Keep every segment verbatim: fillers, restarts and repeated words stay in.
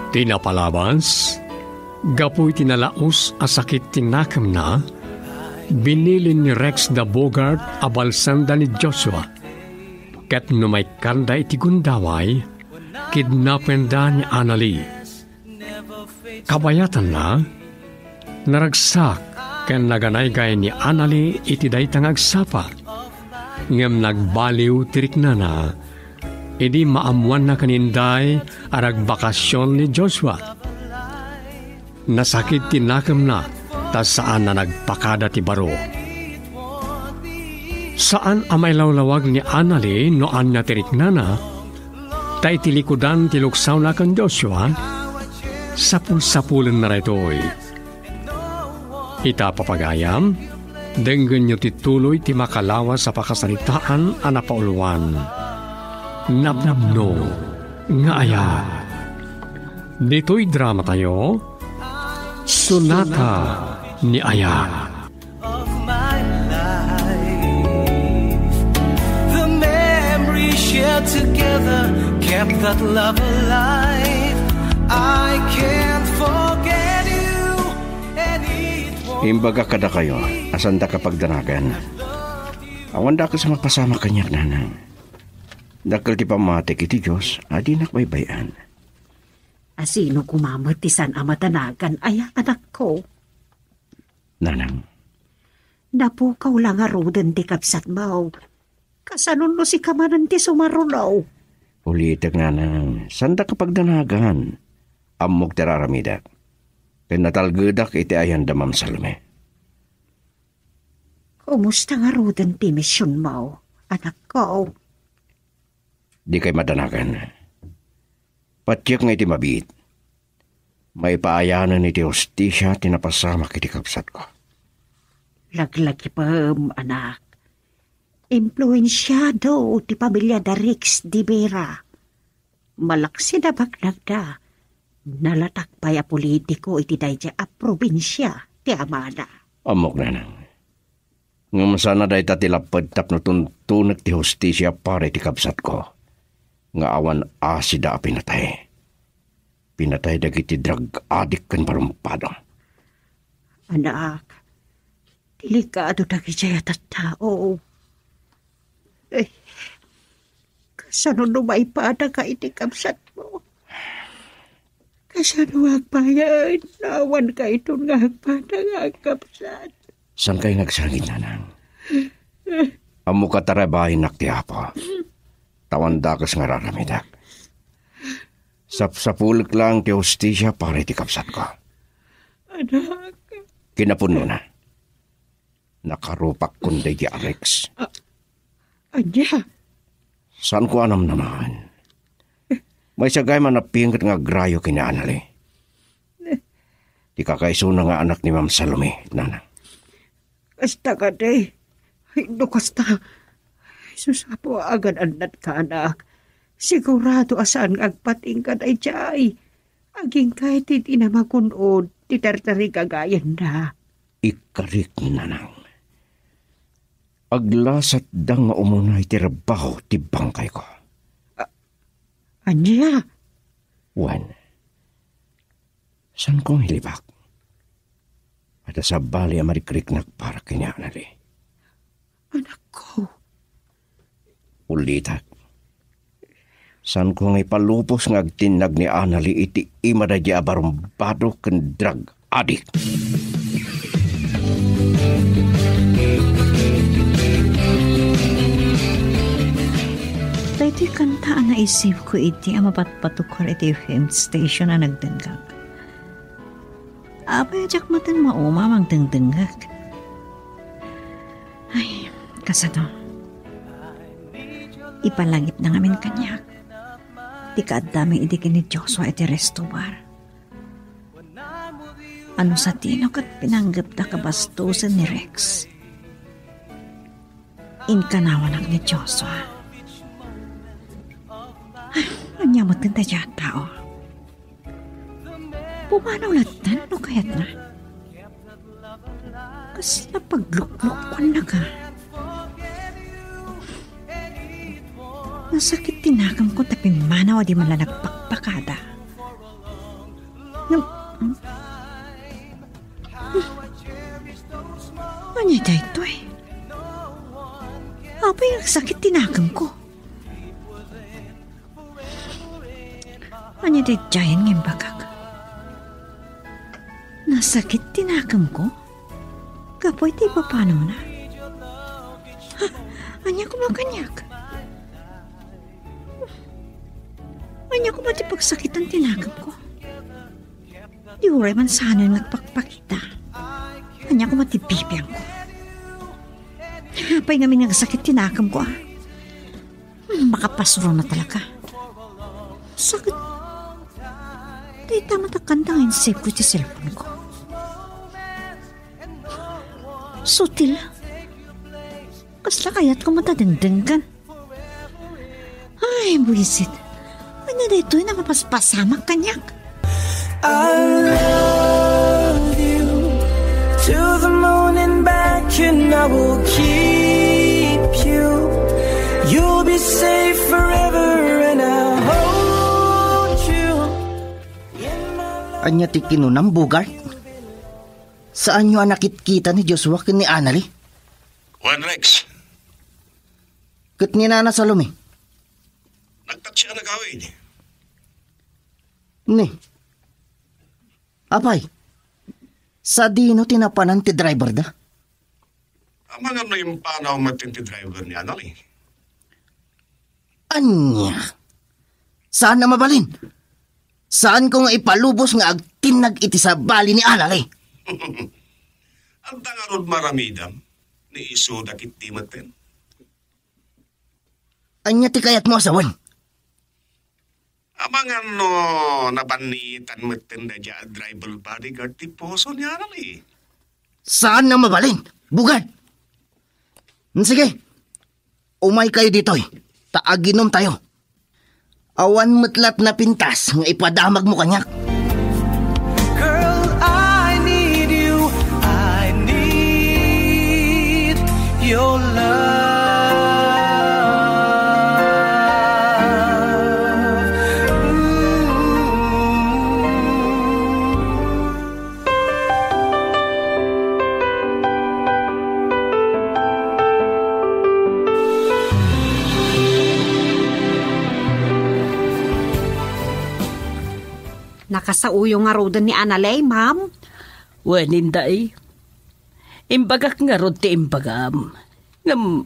Ti napalabas, gapu iti nalaus a sakit ti nakemna, binilin ni Rex da Bogart a balsanda ni Joshua. Ket no maikkanda iti gundaway, kidnapenda ni Annalie. Kabayatanna, naragsak ken naganaygay ni Annalie iti dayta nga agsapa. Ngem nagbaliw ti riknana idi maammoanna ken inday a nagbakasyon ni Joshua. Nasakit ti nakemna ta saan a nagpakada ti baro. Saan a mailawlawag ni Annalie no ania ti riknana, ta iti likudan ti luksawna ken Joshua, sapul-sapulenna daytoy. Ita, papagayam, denggenyo ti tuloy ti makalawas a pakasaritaan a napauluan. Napnapno nga ayat. Ditoy dramatayo, Sonata ni Ayat. Of my life. The memory shared together kept that love alive. I can't forget you, and it won't. Imbagak kadakayo a sandaka pagdanagan. Awan dakes a mapasamak kaniak, nanang. Dakkel ti pammatik iti Dios a dinak baybay-an. A sino koma met ti saan a madanagan aya, anakko? Nanang. Napukaw la ngaruden ti kabsatmo. Kasano no sika manen ti sumaruno? Ulitek, nanang, sandaka pagdanagan. Ammok ti ar-aramidek. Ken natalgedak iti ayan da Ma'am Salome. Kumusta ngaruden ti misionmo, anakko? Dikay madanagan. Patiek nga iti mabiit, maipaayanen iti hustisia ti napasamak iti kabsatko. Laglagipem, anak. Impluensiado ti pamilya da Rex de Vera. Malaksid a baknagda, nalatak pay a politiko iti daydiay a probinsia ti amana. Ammok, nanang. Ngem saan a dayta ti lapped tapno tuntunek ti hustisia para iti kabsatko nga awan asida a pinatay. Pinatay dagiti drug addict ken barumpado. Anak, delikado dagidiay a tattao. Eh, kasano no maipadaka iti kabsatmo? Kasano agpayen? Awan kayton nga agpada nga agkabsat. Saan kay nga agsangit, nanang? Ammok a tarabainak ti Apo. Awan dakes nga ar-aramidek. Sapsapulek laeng ti hustisia para iti kabsatko. Anak. Kinapudnona, nakarupak kon daydi a Rex. A-, ania? Saanko a namnamaen. Maysa gayam a napienget nga agrayo ken ni Annalie. Ti kakaisuna nga anak ni Ma'am Salome, nanang. Kasta kadi? Ay, no kasta, sus, Apo, agan-annatka, anak. Sigurado a saan nga agpatingka daydiay. Agingga iti di na magun-od ti tartarigagayanna. Ikkarik, nanang. Aglasatda nga umuna iti rebbaho ti bangkayko. A-, ania? Wen, saanko nga ilibak? Adda sabali a marikriknak para ken ni Annalie. Anakko. Ulitek. Saanko nga ipalubos nga agtinnag ni Annalie iti ima daydi a barumbado ken drug addict. Daytoy kanta a naisipko idi a mapatpatukor iti F M station a nagdenggak. Apay a diak met mauma a mangdengdengngeg? Ay, kasano? Ipalangitna ngamin kaniak ti kaaddami idi ken ni Joshua iti resto bar. Ano satino ket pinanggepda kabastosen ni Rex? Inkanawanak ni Joshua. Ay, ania met daydiay a tao? Pumanaw lattan no kayatna. Kasla pagluklukuannaka. Nasakit ti nakemko ta pimmanaw a di man la nagpakpakada. Ngem, ania daytoy? Apay nga agsakit ti nakemko? Ania daydiayen nga imbagak? Nasakit ti nakemko? Gapu iti ipapanawna? Ha? Ania koma kaniak? Ania koma ti pagsakitan ti nakemko? Di uray man saanen nga agpakpakita. Ania koma ti bibiangko? Apay ngamin nga agsakit ti nakemko, a? Hmm, makapasuro na talaga. Sakit. Dayta met a kanta nga in-save ko iti cellphone ko. Sutil. Kasla kayatko met a dengdenggen. Ay, buisit. Ania daytoy nga mapaspasamak kaniak? I love you to the moon and back, and I will keep you. You'll be safe forever, and I'll hold you in my love. Ania ti kinunam, Bogart? Saanyo a nakitkita ni Joshua ken ni Annalie? Wen, Rex. Ket ni Nana Salome? Nagtaksi a nagawid. Ni. Apay, sadino ti napanan ti driverda? Amangan no impanaw met ti driver ni Annalie. Ania? Saan a mabalin? Saanko nga ipalubos nga agtinnag iti sabali ni Annalie. Adda ngarud maramidam, ni isuda ketdi metten. Ania ti kayatmo a sawen? Amangan no nabannitan metten daydiay a driver bodyguard ti puso ni Annalie. Saan a mabalin, Bogart. Sige, umaykayo ditoy, ta aginumtayo. Awan met latta a pintas nga ipadamagmo kaniak. Girl, I need you. I need your love. Ooh. Nakasaoyo ngaruden ni Annalie, ma'am? Wen, inday. Imbagak ngarud ti imbagam. Ngem,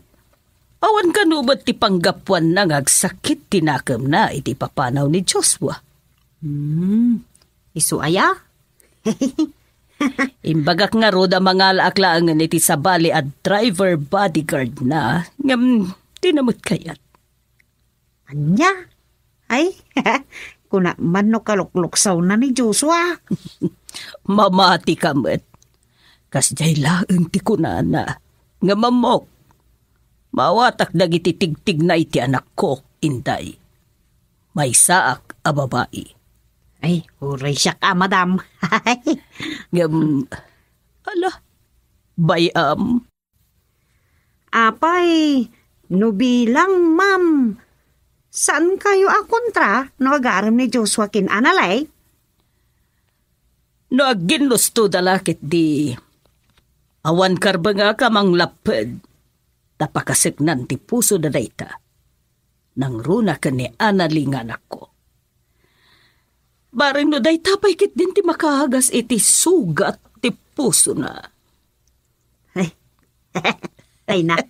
awan kano met ti panggapuanna nga agsakit ti nakemna iti papanaw ni Joshua. Hmm, isu aya? Imbagak ngarud a mangalaak laengen iti sabali a driver bodyguard na, ngem dina met kayat. Ania? Ay, kuna man no kalukluksawna ni Joshua. Mamatika met. Kasdiay laeng ti kunana. Ngem ammok, maawatak dagiti tigtigna iti anakko, inday. Maysaak a babai. Ay, uray siak a madam. Ngem, ala, bay-am. Apay, no bilang, ma'am, saankayo a kontra no agarem ni Joshua ken Annalie? No agginnustoda la ketdi, awan karbengak a manglapped, ta pakaseknan ti pusoda dayta. Nangruna ken ni Annalie nga anakko. Bareng no dayta pay ketdin ti makaagas iti sugat ti pusona. Ay. Ay na.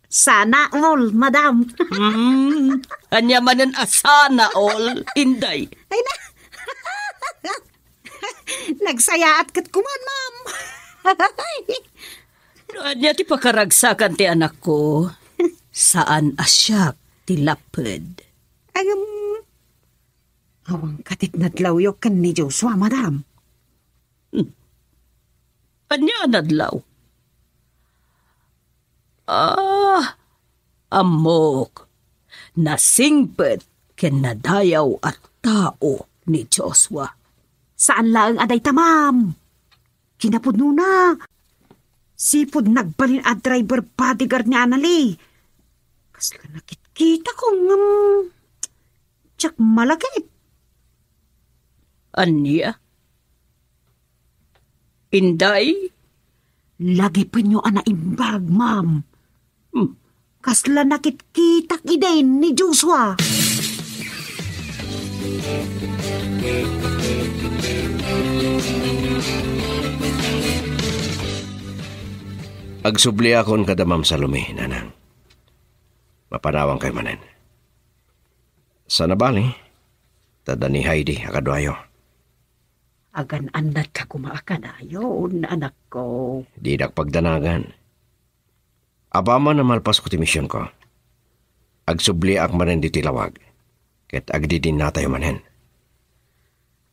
Sana all, madam. Hmm. Ania manen a sana all, inday? Ay na. Nagsayaat ket kuman, ma'am. No ania ti pakaragsakan ti anakko, saan a siak ti lapped. Agam, awan ka ti nadlawyo ken ni Joshua, madam. Hmm. Ania a nadlaw? Ah, ammok. Nasingpet ken nadayaw a tao ni Joshua. Saan laeng a dayta, ma'am. Kinapudnona, sipud nagbalin a driver bodyguard ni Annalie. Kasla nakitkitak ngem diak malagip. Ania? Inday? Lagipenyo a naimbag, ma'am. Hmm. Kasla nakitkitak idin ni Joshua. Agsubliakon kada Ma'am Salome, nanang. Mapanawankayo manen. Saan a bali, ta adda ni Heidi a kaduayo. Agan-annatka koma a kanayon, anakko. Didak pagdanagan. Apaman a malpasko ti misionko, agsubliak manen ditoy lawag, ket agdidinnatayo manen.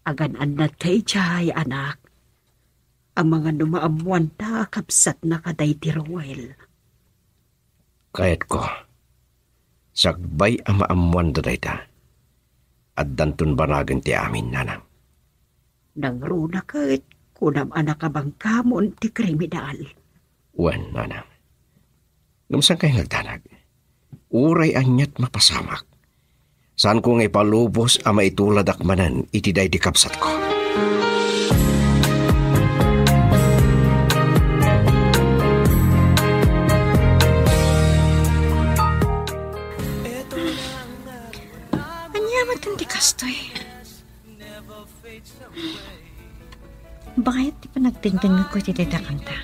Agan-annatka idiay, anak. Amangan no maammoanta a kabsatnaka daydi Roel. Kayatko, sakbay a maammoanda dayta, addanton banagen ti amin, nanang. Nangruna ket kunam a nakabangkamon ti kriminal. Wen, nanang. Ngem saankay nga agdanag? Uray aniat mapasamak, saanko nga ipalubos a maituladak manen iti daydi kabsatko. Ania met ti kastoy? Bayat ti panagdengdengngegko iti dayta kanta.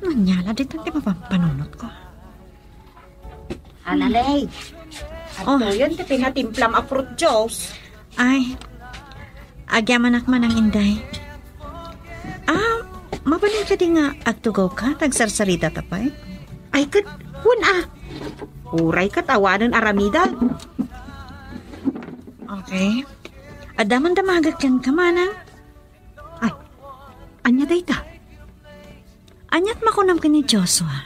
Ania la dayta ti mapampanunotko? Analay, Oh. Adtoyen ti pinatimplam a fruit juice. Ay, agyamanak manang, Inday. Ah, mabalin kadi nga agtugawka, ta agsarsarita ta pay? Ay, ket, wen a. Uray ket awanen aramidek. Okay. Adda man damagek kenka, manang. Ay, ania dayta? Aniat makunam ken ni Joshua?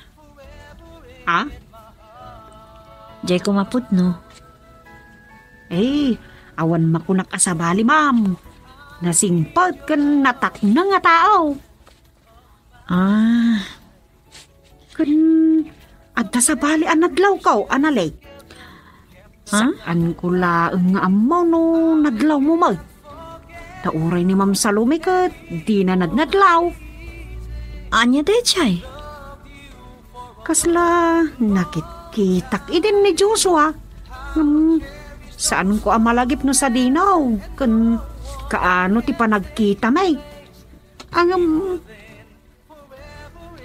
Ha? Diay koma pudno. Eh, awan makunak a sabali, ma'am. Nasingpet ken natakneng a tao. Ah. Ken adda sabali a nadlawko, Analay. Ha? Saanko laeng nga ammo no nadlawmo met. Ta uray ni Ma'am Salome ket dina nadnadlaw. Ania daydiay? Kasla nakitkitak idin ni Joshua. Ngem saanko a malagip no sadino ken kaano ti panagkitami. Ngem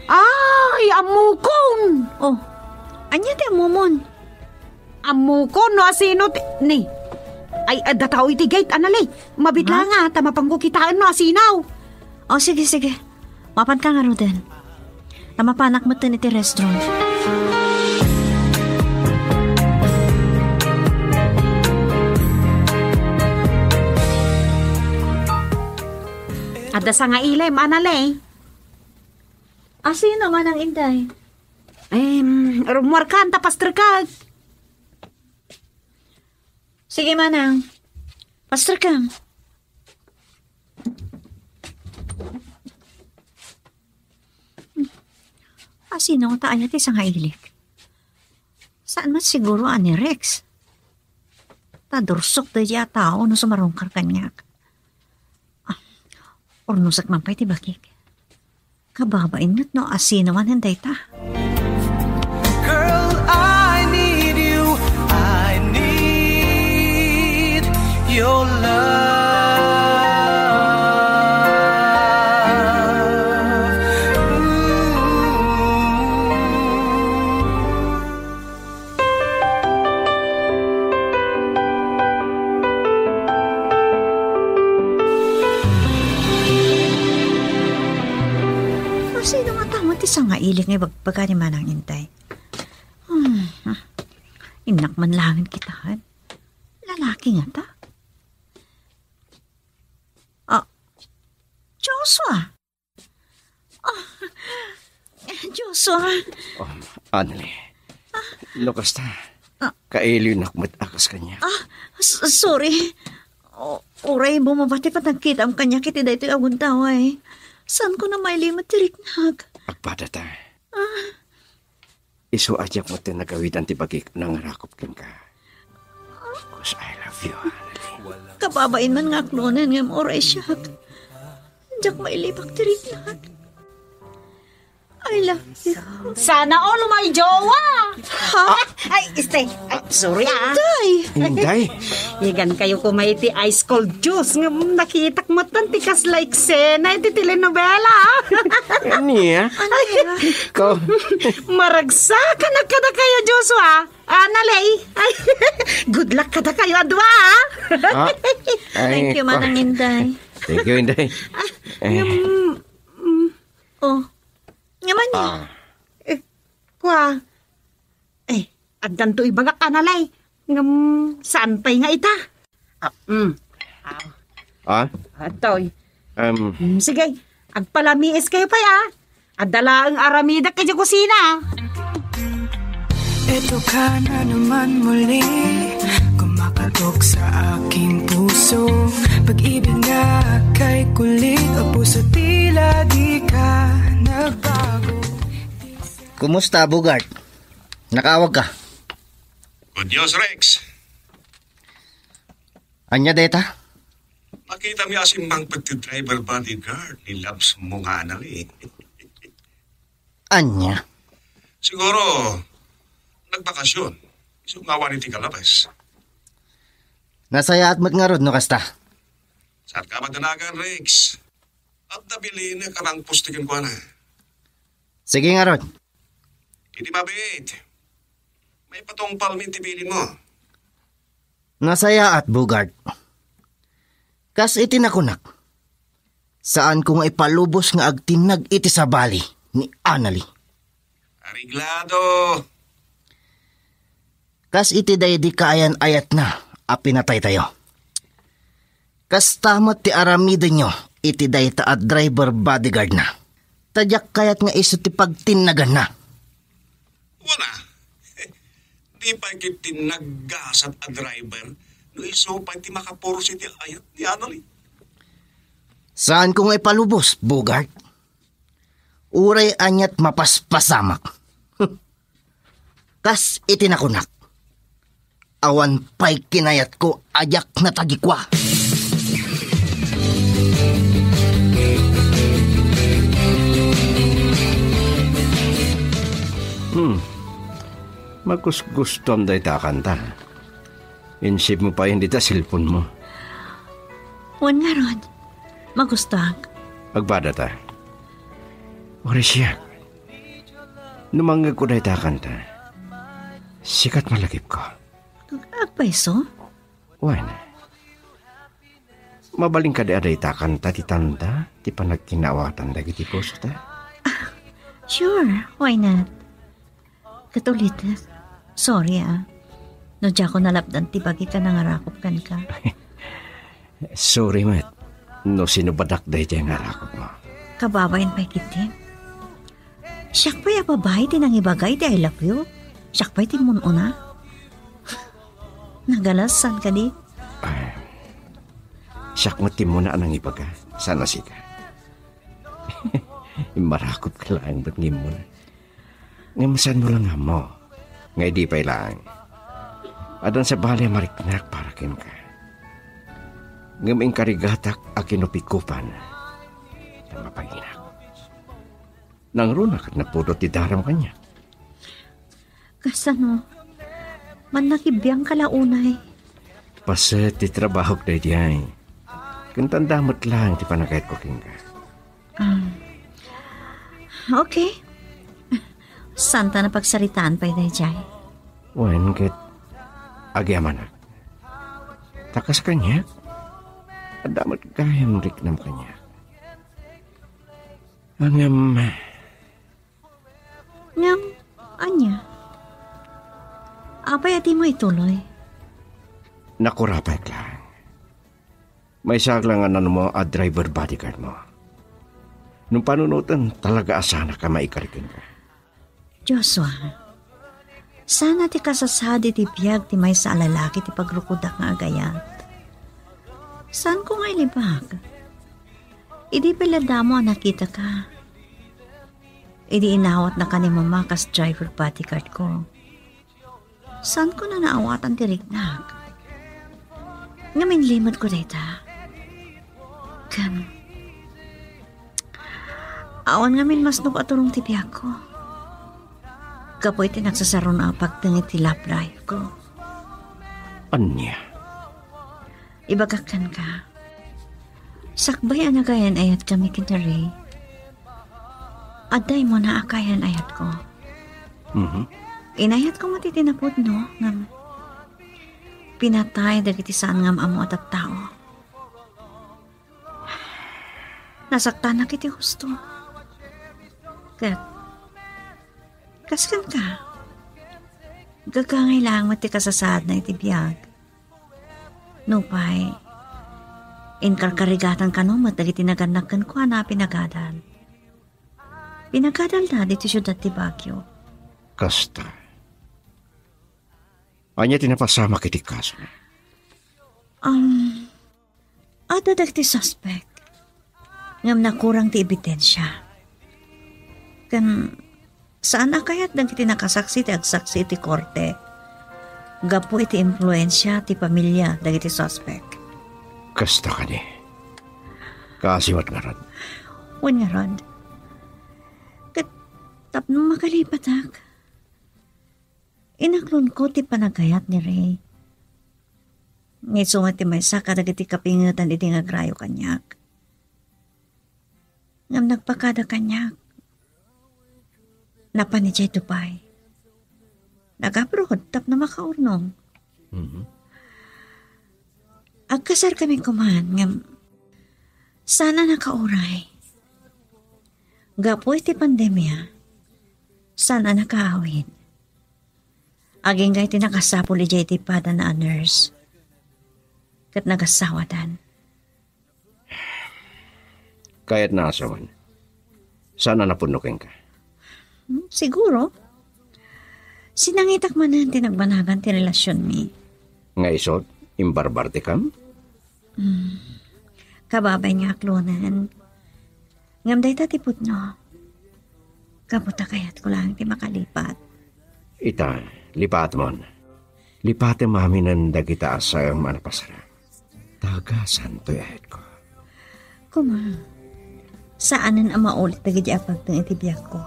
Ay, ammokon! Oh, ania ti ammomon? Ammokon no asino ti, ni. Ay, adda tao iti gate, Analay. Mabit Ha? lang, ah, ta mapanko kitaen no asino. Oh, sige, sige. Mapanka ngaruden. Ta mapanak metten iti restroom. Adda sangailem, Analay. Asino, manang Inday? Em, rummuarkan ta pasterkak. Sige, manang. Pasterkam. Asino ta aya ti sangailik? Saan met siguro a ni Rex? Ta dursok daydi a tao no sumarungkar kaniak. Ah, urnosek man pay ti bakik. Kababain met no asino manen dayta. Girl, I need you. I need your love. Ooh. Asino ngata met ti sangailik nga ibagbaga ni Manang Inday? Hmm, innak man laeng kitaen. Lalaki ngata? Ah, Joshua! Ah, Joshua. Oh, Annalie. No kasta, Ah. kailinak met a kas kaniak. Ah, s-, sorry. O-, uray bumaba ti panagkitam kaniak iti daytoy a gundaway. Saanko a mailimet ti riknak. Agpadata. Ah. Isu a diak met nagawidan ti bagik no nangarakop kenka. 'Cause I love you, Annalie. Kababain man nga aknonen ngem uray siak. Diak mailibak ti riknak. I love you. Sana all, my jowa! Ha? Ay, stay. Ay, sorry, ah. Day! Inday! Igan kayo kumay ti ice cold juice. Ngem nakitak mo tan ti kasla eksena iti telenovela. Ania? Ania? Ko. Maragsakan kada kayo, Joshua. Anali. Ay, good luck kada kayo, adua, ah. Ah? Ay, Thank you, ko. Manang Inday. Thank you, Inday. Ah, Eh. um, mm, oh. Nga man niya? Ah. Eh, kwa. Eh, addanto ibagak, Analay. Ngem, saan pay nga ita? Ah, mm. Ah. Ah? Atoy. Um, Mm, sige, agpalamiis kayo pay, ah. Adda laeng aramidak idiay kusina. Ito ka na naman muli, kumakatok sa aking puso. Pag-ibig na kay kulit, o puso tila di ka nagbago. Kumusta, Bogart? Nakaawag ka? Good news, Rex. Anya deta? Makita mi a simmangpet ti driver bodyguard ni Labs mo nga anali. Anya? Siguro, nagbakasyon. Isu nga awan iti kalabas. Nasayaat met ngarud no kasta. Saan ka madanagan, Rex? Adda bilinek a mangpusti kenkuana. Sige ngarud. Idi mabiit, maipatungpalmi ti bilinmo. Nasayaat, Bogart. Kas iti nakunak, saanko nga ipalubos nga agtinnag iti sabali ni Anali. Areglado. Kas iti daydi kaayan-ayatna a pinataytayo. Kasta met ti aramidenyo iti dayta a driver bodyguardna. Ta diak kayat nga isu ti pagtinnaganna. Wala. Di pay ket ti naggasat a driver no isu pay ti makapuros iti ayat ni Anali. Saanko nga ipalubos, Bogart. Uray aniat mapaspasamak. Kas iti nakunak, awan pay kinayatko a diak natagikua. Hmm. Makusgustuam dayta a kanta. Insave mo pay dita cellphone mo. Wen ngarud, magustuak. Agpada ta. Uray siak. No mangngegko dayta a kanta, sikat malagipko. Agpayso? Wen. Mabalin kadi a dayta a kanta ti tanda ti panagkinaawatan dagiti pusota? Ah, sure, why not? Ket ulit, sorry, ah. No diako nalapdan ti bagik a nangarakop kenka. Sorry met no sinubadak daydiay nga arakopmo. Kababain pay ketdi. Siak pay a babai ti nangibaga iti I love you. Siak pay ti immun-una. Nagalas, saan kadi? Ay, siak met ti immuna a nangibaga. Saan a sika? Immarakopka laeng met nga immuna. Ngem saanmo la nga ammo nga idi pay laeng, addan sabali a mariknak para kenka. Ngem inkarigatak a kinupikupan ta mapanginak. Nangruna ket napudot ti daram kaniak. Kasano? Mannakibbiangka la unay. Paset ti trabahok daydiay. Ken tanda met laeng ti panagayatko kenka. Ah. Okay. Santa napagsaritaan pay daydiay. Wen ket agyamanak. Ta kas kaniak, adda met gayam riknam kaniak. Ngem, Ngem, ania? Apay a dimo ituloy? Nakurapek laeng. Maysaak la nga nanmo a driver bodyguard mo. No panunoten, talaga a sanak a maikari kenka. Joshua, sana ti kasasadi ti biag ti maysa a lalaki ti pagrukodak nga agayat. Saanko nga ilibak? Idi pay la damo a nakitaka. Idi inawatnaka ni Mama kas driver bodyguard ko. Saanko a naawatan ti riknak? Ngem inlimedko dayta. Ken, awan ngamin masnok a turong ti biagko. Gapu iti nagsasarona a pagteng iti love life ko. Ania? Ibagak kenka, sakbay a nagayan-ayatkami ken ni Ray, adda immuna a kayan-ayatko. Mhm. Inayatko met iti napudno, ngem pinatay dagiti saan nga am-ammo a tattao. Nasaktanak iti husto. Ket, kas kenka, gagangay laeng met ti kasasaadna iti biag. Nupay, inkarkarigatan kano met dagiti nagannak kenkuana a pinagadal. Pinagadalda ditoy siudad ti Baguio. Kasta. Ania ti napasamak iti kaso? Um, adda dagiti suspek. Ngem nakurang ti ebidensia. Ken saan a kayat dagiti nakasaksi ti agsaksi iti korte gapu iti impluensia ti pamilia dagiti suspek. Kasta kadi. Kaasi met ngarud. Wen ngarud. Ket tapno makalipatak, inaklonko ti panagayat ni Ray. Nga isu met ti maysa kadagiti kapingetan idi nga agrayo kaniak. Ngem nagpakada kaniak. Napan idiay Dubai. Nag-abroad tapno makaurnong. Mhm. Agkasarkami koman, ngem saan a nakauray. Gapu iti pandemia, saan a nakaawid. Agingga iti nakasapul idiay ti padana a nurse. Ket nagasawadan. Kayatna a sawen, saan a napudno kenka? Hmm, siguro. Sinangitak manen ti nagbanagan ti relasionmi. Nga isut, imbarbartekam? Hmm. Kababain nga aklonen. Ngem dayta ti pudno. Gapu ta kayatko laeng ti makalipat. Ita, lipatmon. Lipatem aminen dagita a saem a napasaram. Ta agasan toy ayatko. Koma, saanen a maulit dagiti a pagteng iti biagko.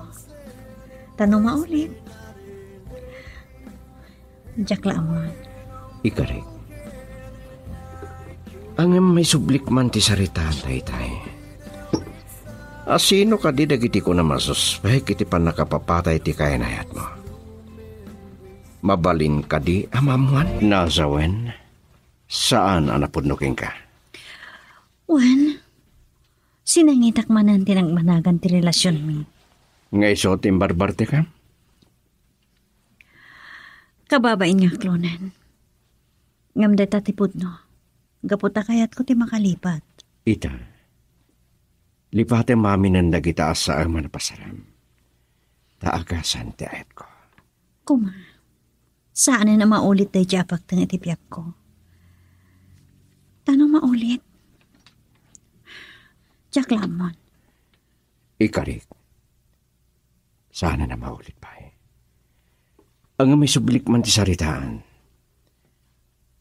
Ta no maulit, diak la ammoan. Ikarik. Ngem maisublik man ti sarita daytay. A sino kadi dagiti kunam a suspek iti pannakapapatay ti kayan-ayatmo? Mabalin kadi a maammoan? Nasawen, saan a napudno kenka. Wen, sinangitak manen ti nagbanagan ti relasionmi. Nga isu ti imbarbartekam? Kababain nga aklonen. Ngem dayta ti pudno. Gapu ta kayatko ti makalipat. Ita, lipatem aminen dagita a saem a napasaram. Ta agasan ti ayatko. Koma, saanen a maulit daydi a pagteng iti biagko. Ta no maulit, diak la ammon. Ikarik, saanen a maulit pay. Ngem maisublik man ti saritaan.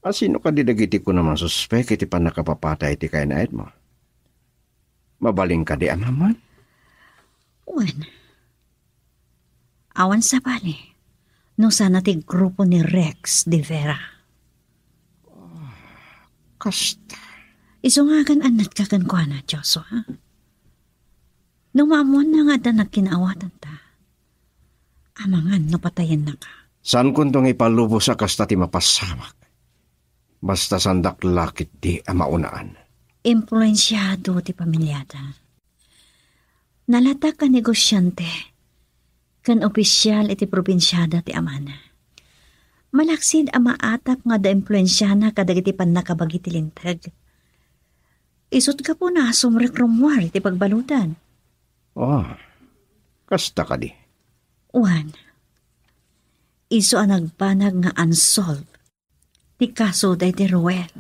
A sino kadi dagiti kunam a suspek iti pannakapapatay ti kayan-ayatmo? Mabalin kadi a maammoan? Wen, awan sabali no saan a ti grupo ni Rex de Vera. Kasta. Isu nga agan-annatka kenkuana, Joshua. No maammoanna nga adda nagkinaawatanta, amangan no patayennaka. Saankonto nga ipalubos a kasta ti mapasamak. Basta saandak la ketdi a maunaan. Impluensiado ti pamiliada. Nalatak a negosiante ken opisial iti probinsiada ti amana. Malaksid a maatap nga adda impluensiana kadagiti pannakabagi ti linteg. Isut' gapuna a sumrek rummuar iti pagbaludan. Oh, kasta kadi? Wen, isu a nagbanag nga unsolved ti kaso daydi Ruel.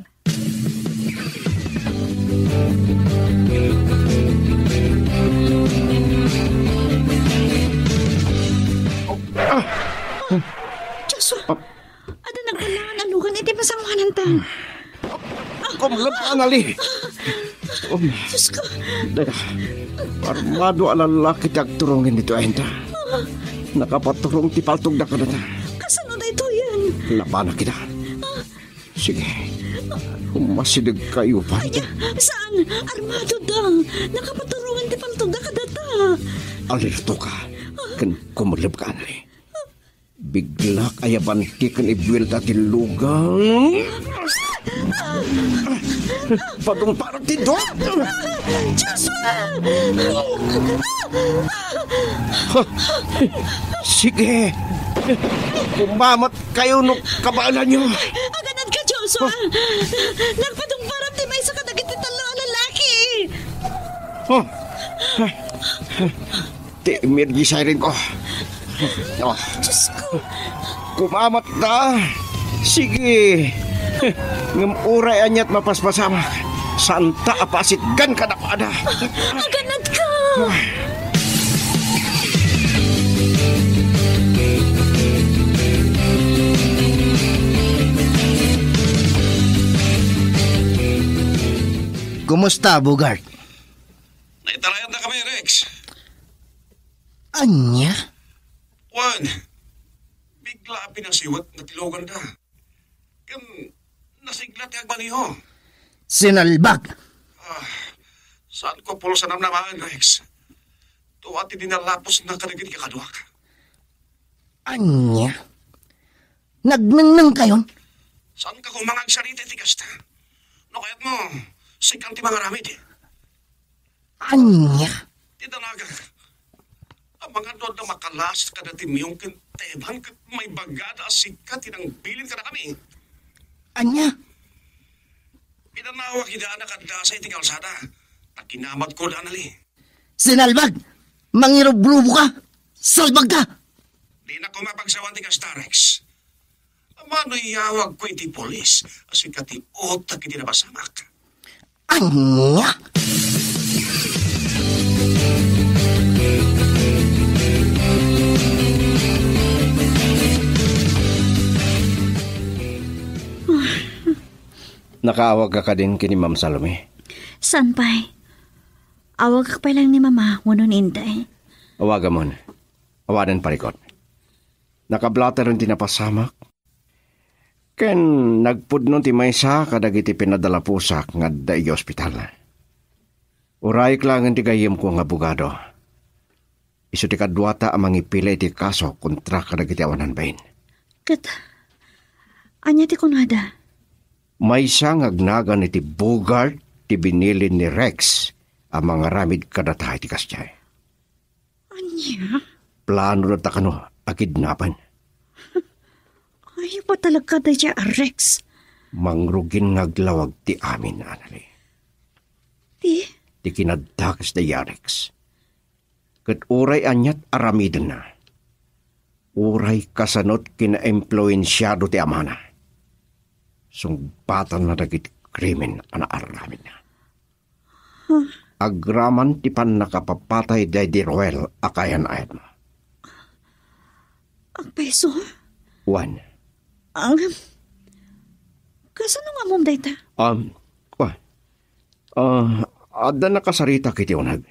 Joshua, adda nagballaan a lugan iti pasangoananta. Kumleb, Anali. Um, Diyos ko. Dayta, armado a lalaki ti agturong ditoy ayanta. Nakapaturong ti paltogda kadata. Kasano daytoyen? Labanak ida. Sige. Umasidegkayo, pay. Ay, saan? Armado da. Nakapaturong ti paltogda kadata. Alertoka. Ken kumlebka, Anali. Biglak a yabanti ken ibuelta ti lugang. Padungparak ti dua. Joshua! Sige. Kumamatkayo no kabaelanyo. Aganadka, Joshua. Nagpadungparak ti maysa kadagiti tallo a lalaki. Oh. Ti emergency siren ko. Oh. Diyos ko. Kumamatta. Sige. Ngem uray aniat mapaspasamak, saanta a pasitgan kadakuada. Aganadka. Kumusta, Bogart? Naitalayandakami, Rex. Ania? Wen, bigla a pinasiwek ti luganda. Ken nasigla ti agmaneho. Sinalbag! Ah, saanko pulsa namnamaen, Rex. Tua ti dinalaposna kadagiti kakaduak. Ania? Nagnengnengkayon? Saanka koma nga agsarita iti kasta? No kayatmo, sikan ti mangaramid. Ania? Ti danagak. Amangan no adda makalas kadati Miyong ken Teban ket maibagada a sika ti nangbilin kadakami. Ania? Pinanawak ida a nakaddasa iti kalsada. Ta kinamatko da, Anali. Sinalbag! Mangirubrubo ka! Salbag ka! Dina koma pagsawan ti kasta, Rex. Mano iyawagko iti pulis a sika ti utak iti napasamak. Ania? Nakaawagka kadin ken ni Ma'am Salome? Saan pay? Awagak pay laeng ni Mama wenno ni Inday. Awagamon. Awanen parikut. Nakablateren ti napasamak. Ken nagpudno ti maysa kadagiti pinadalapusak nga adda idiay ospital. Urayek laengen ti gayyemko nga abogado. Isu ti kaduata a mangipila iti kaso kontra kadagiti awanan bain. Ket ania ti kunada? Maysa nga agnagan iti Bogart ti binilin ni Rex a mangaramid kadata iti kasdiay. Ania? Plano da ta kano a kidnapen. Ay, patalagka dayta a Rex. Mangrugin nga aglawag ti amin, Anali. Ti? Ti kinadakes da Rex. Ket uray aniat aramidenna, uray kasanot kinaimpluensiado ti amana, sungbatanna dagiti krimen a naaramidna. Huh? Agraman ti pannakapapatay daydi Roel a kaayan-ayatmo. Agpayso? Wen. Ang, kasano nga ammom dayta? Um, wa. Ah, adda nakasaritak iti uneg.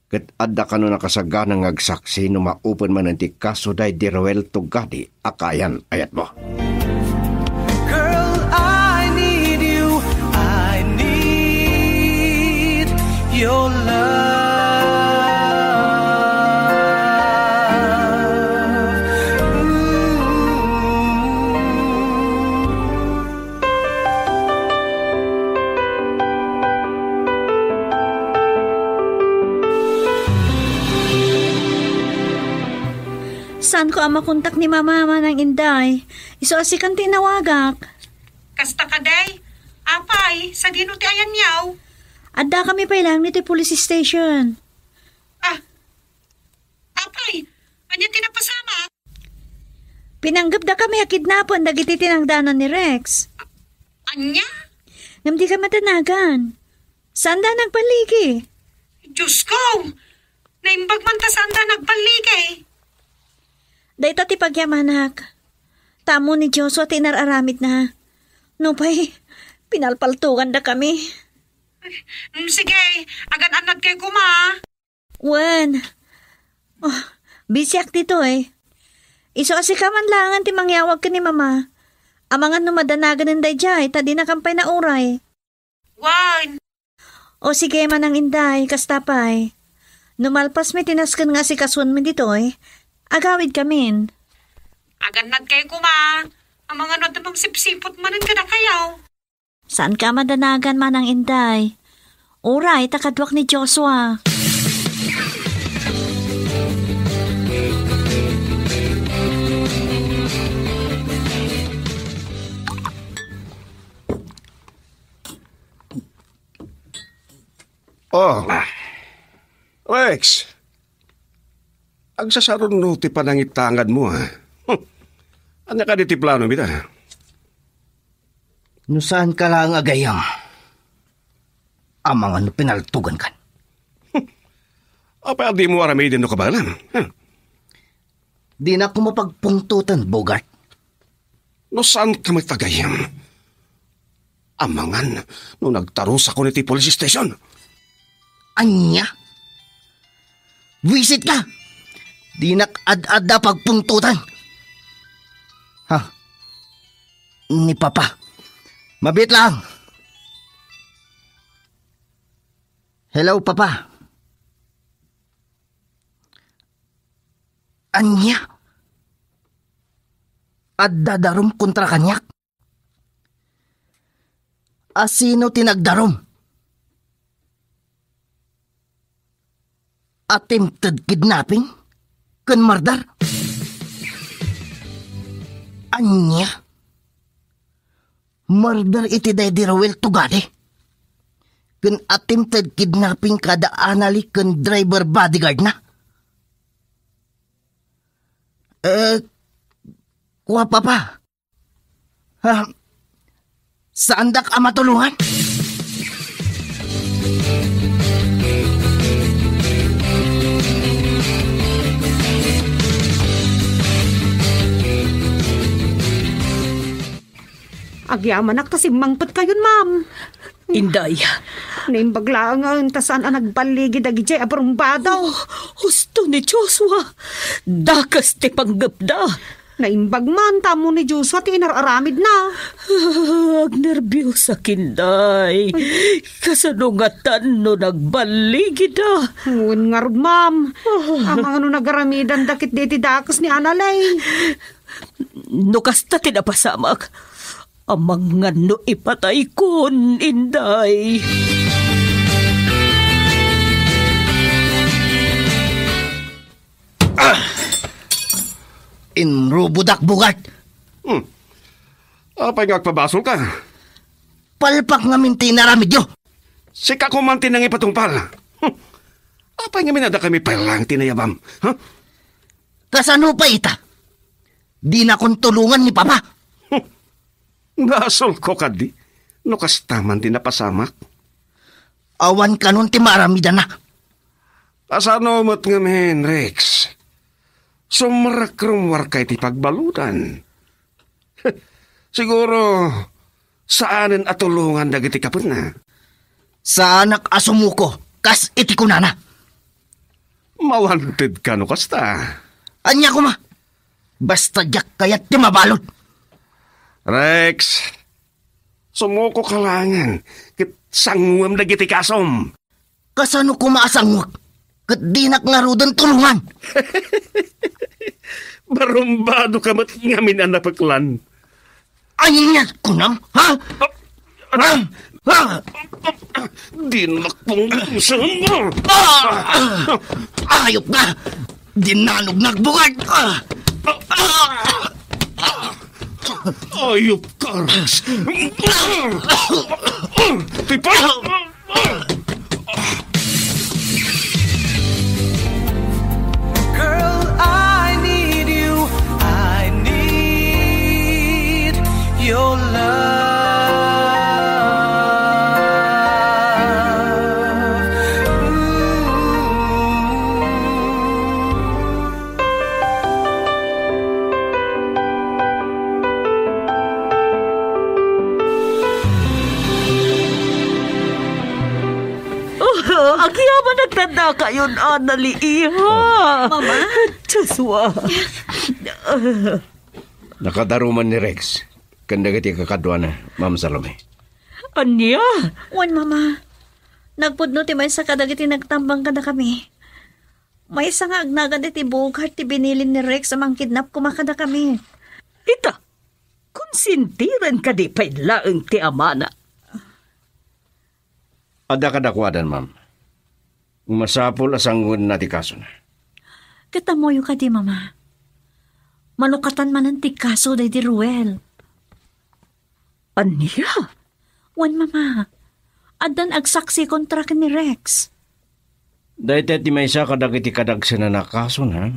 Ket adda kano nakasagana nga agsaksi no maupen manen ti kaso daydi Roel Tugadi a kaayan-ayatmo. Girl, I need you. I need your love. Ooh. Saanko a makontak ni Mama, Manang Inday. Isu a sikan ti inawagak. Kasta kadi? Apay, sadino ti ayanyaw? Addakami pay laeng ditoy police station. Ah, apay, ania ti napasamak? Pinanggepdakami a kidnapen dagiti tinangdanan ni Rex. Ania? Ngem dikami danagan. Saanda nagballigi? Diyos ko! Naimbag man ta saanda nagballigi. Dayta ti pagyamanak. Ta ammo ni Joshua ti inar-aramidna. Nupay, Pinalpaltugandakami. Mm, sige, agan-annadkayo koma. Wen. Oh, bisiak ditoy. Isu a sika man laengen ti mangyawag ken ni Mama. Amangan no madanagan daydiay, ta dinakam pay nauray. Wen. O sige, Manang Inday, kasta pay. No malpasmi ti nasken nga asikasuenmi ditoy, agawidkamin. Agannadkayo koma. Amangan no adda mangsipsiput manen kadakayo. Saanka a madanagan, Manang Inday. Uray, ta kaduak ni Joshua. Oh, Rex. Agsasaruno ti panangitanganmo, ah. Hmm. Ania kadi ti plano mi da? No saanka laeng a gayyem, amangan no pinaltugankan. Apay a dimo aramiden no kabaelam? Huh? Dinak koma pagpungtoten, Bogart. No saanka met a gayyem, amangan no nagtarusakon iti police station. Ania? Buisitka! Dinak ad-adda pagpungtotan. Ha? Ni Papa. Mabiit lang. Hello, Papa. Ania? Adda darum kontra kaniak? A sino ti nagdarum? Attempted kidnapping ken murder? Ania? Murder iti Daddy Roel Tugade ken attempted kidnapping kada Anali ken driver bodyguard na? Eh, kua, Papa. Ha? Saandak a matulongan? Agyamanak ta simmangpetkayon, ma'am. Inday. Naimbag laeng ta saan a nagballigi dagidiay a barumbado. Oh, husto ni Joshua. Dakes ti panggepda. Naimbag man ta ammo ni Joshua ti inar-aramidna. Ah, agnerbiosak, Inday. Ay. Kasano ngatan no nagballigida? Wen ngarud, ma'am. Ah. Amangan no nagaramidanda ketdi iti dakes ni Analay. No kasta ti napasamak, amangan no ipataykon, Inday. Ah! Inrubodak, Bogart. Hmm. Apay nga agpabasolka? Palpak ngamin ti inaramidyo. Sika koma ti nangipatungpal. Hmm. Apay ngamin a dakami pay laeng ti nayabam? Ha? Kasano pay ita? Dinakon tulongan ni Papa. Hmm. Basolko kadi, no kasta man ti napasamak. Awan kanon ti maaramidana. Kasano met ngamin, Rex? Sumrek rummuarka iti pagbaludan. Siguro, saanen a tulongan dagiti kapatna. Saanak a sumuko, kas iti kunana. Mawantedka no kasta. Ania koma? Basta diak kayat ti mabalud. Rex, sumuko ka laengen, ket sanguem dagiti kasom. Kasano koma a sanguek? Ket dinak ngaruden tulongan. Barumbado ka met ngamin a napeklan. Ania kunam, ha? Ah! Ah! Ah! Dinak punggusen. Ah! Ayop ka! Dinanognak, Bogart! Ah! Ah! Ayop ka, Rex! Tipay! Girl, I need you. I need your love. Ooh. Agyamanak kadakayon, Anali, iha. Oh. Mama? Joshua. Nakadaruman ni Rex ken dagiti kakaduana, Ma'am Salome. Ania? Wen, Mama. Nagpudno ti maysa kadagiti nagtambang kadakami. Maysa nga agnagan iti bughat ti binilin ni Rex a mangkidnap koma kadakami. Ita, konsintiren kadi pay laeng ti amana. Adda kadakuadan, ma'am. Masapul a sangoenna ti kasona. Ket ammoyo kadi, Mama? Manukatan manen ti kaso daydi Ruel. Ania? Wen, Mama. Addan agsaksi kontra ken ni Rex. Dayta ti maysa kadagiti kadagsenana a kasona.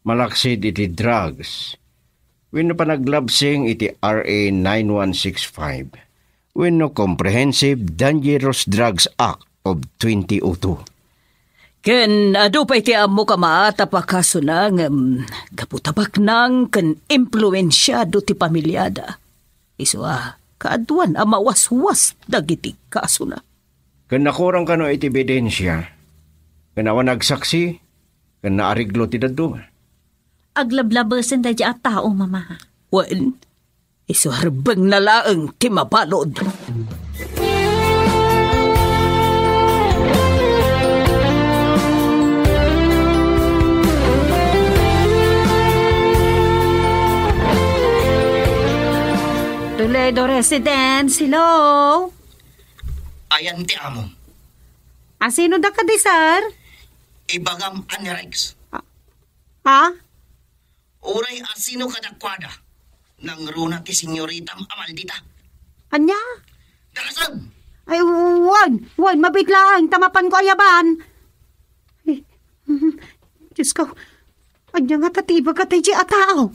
Malaksid iti drugs wenno panaglabsing iti R A nine one six five wenno Comprehensive Dangerous Drugs Act of twenty oh two. Ken adu pay ti ammok a maatap a kasona ngem gapu ta baknang ken impluensiado ti pamiliada. Isu a, kaaduan a mawaswas dagiti kasona. Ken nakurang kano iti ebidensia, ken awan agsaksi, ken naareglo ti dadduma. Aglablabesen daydi a tao, Mama. Wen, isu a rebbengna laeng ti mabalud. Toledo Residence, hello? Ayan ti amo. Asino da kadi, sir? Ibagam a ni Rex. Ha? Uray asino kadakuada, nangruna ti senyoritam a maldita. Ania? Darasem! Ay, wan, wan, mabiit laeng, ta mapanko ayaban. Ay, Diyos ko, ania ngata ti ibaga daydi a tao?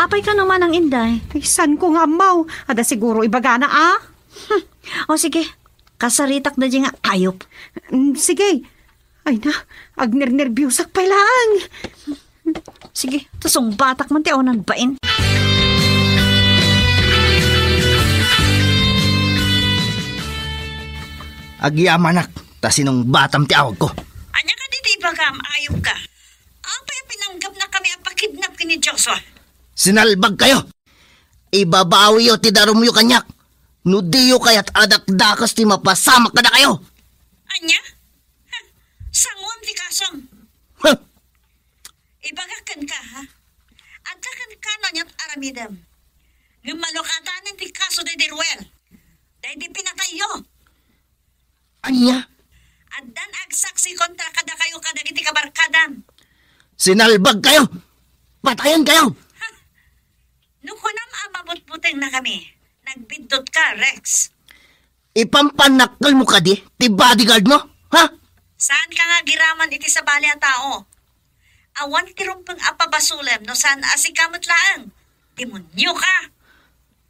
Apay kano, Manang Inday? Ay, saan ko nga ammo? Adda siguro ibagana, a? Hmm. O, sige. Kasaritak daydi nga ayup. Mm, sige. Ay na, agnernerbiosak pay laeng. Sige, ta sungbatak man ti awan nagbain. Agyamanak, ta sinungbatam ti awagko. Ania kadi ti ibagam, ayup ka? Apay a pinanggepnakami a pakidnap ken ni Joshua? Sinalbagkayo! Ibabawiyo ti darumyo kaniak, no diyo kayat a dakdakes ti mapasamak kadakayo. Ania? Ha? Sangoem ti kasom. Huh! Ibagak kenka, ha? Adda kenka no aniat aramidem. Ngem malukatanen ti kaso daydi Ruel. Daydi pinatayyo. Ania? Addan agsaksi kontra kadakayo kadagiti kabarkadam. Sinalbagkayo! Patayenkayo! Ha? No kunam a mabutbutengnakami, nagbiddutka, Rex. Ipampannakkelmo kadi ti bodyguard mo? Ha? Saanka nga agiraman iti sabali a tao. Awan ti rumbeng a pabasolem no saan a sika met laeng. Demonio ka!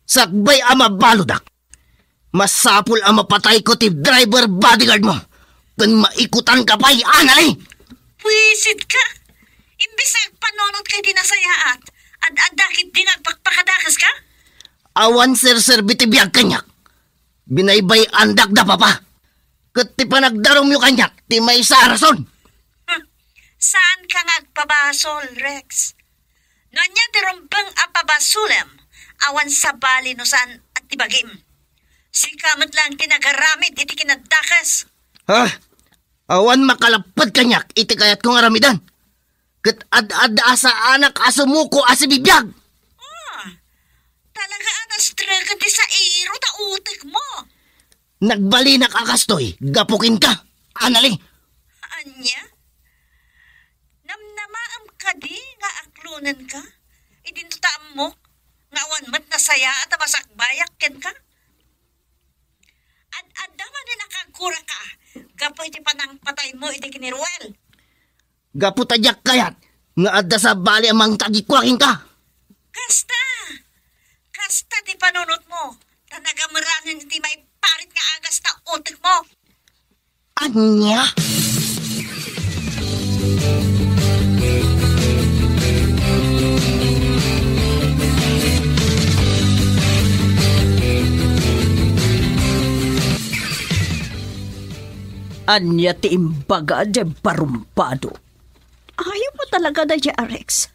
Sakbay a mabaludak, masapul a mapatayko ti driver bodyguard mo ken maikutanka pay, Anali! Buisit ka! Imbes nga agpanunotka iti nasayaat, ad-adda ketdi nga agpakpakadakeska? Awan serserbi ti biag kaniak. Binaybay-andak da Papa. Ket ti panagdarumyo kaniak ti maysa a rason. Hmm. Saanka nga agpabasol, Rex. No ania ti rumbeng a pabasolem, awan sabali no saan a ti bagim. Sika met laeng ti nagaramid iti kinadakes. Ha? Awan makalapped kaniak iti kayatko nga aramiden. Ket ad-adda a saanak a sumuko a sibibiag. Ah, talaga a nastreken ti sairo ta utek mo. Nagbalinak a kastoy gapu kenka, Anali. Ania? Namnamaem kadi nga aklonenka? Idinto ta ammok nga awan met nasayaat a masakbayak kenka? Ad-adda manen a kagkuraka gapu iti panangpataymo iti ken ni Ruel. Gapu ta diak kayat nga adda sabali a mangtagikua kenka. Kasta! Kasta ti panunotmo, ta nagameranen iti maiparit nga agas ta utekmo. Ania? Ania ti imbaga, diay barumbado? Ayaw mo talaga daydiay, Rex.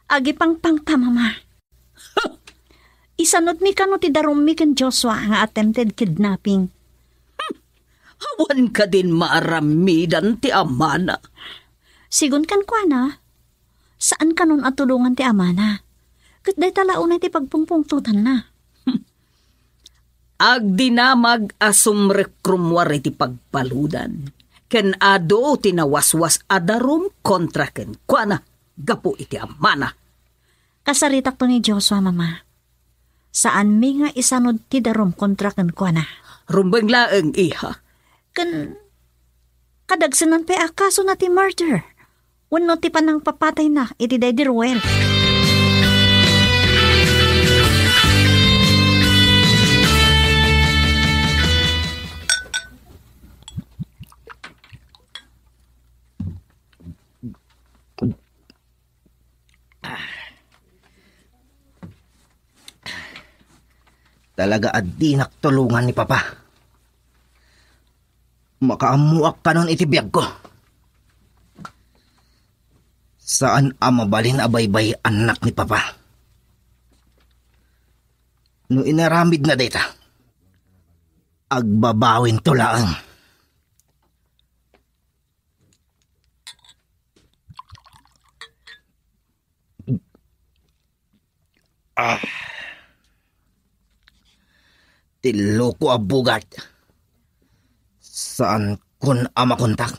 Agipangpangta, Mama. Isanudmi kano ti darummi ken Joshua nga attempted kidnapping. Hmm. Awan kadin maaramidan ti amana. Sigun kenkuana, saan kanon a tulongan ti amana. Ket dayta la unay ti pagpungpungtotanna. Agdinamag a sumrekrumwar iti pagbaludan, ken adu ti nawaswas a darum kontra kenkuana gapu iti amana. Kasaritakto ni Joshua, Mama. Saanmi nga isanud ti darum kontra kenkuana. Rumbeng laeng, iha. Ken kadagsenan pay a kasona ti murder wenno ti panangpapatayna iti daydi Ruel. Talaga a dinak tulongan ni Papa. Makaammoak kanon iti biagko. Saan a mabalin a baybay-annak ni Papa. No inaramidna dayta, agbabawinto laeng. Ah. Ti loko a Bogart. Saankon a makontak.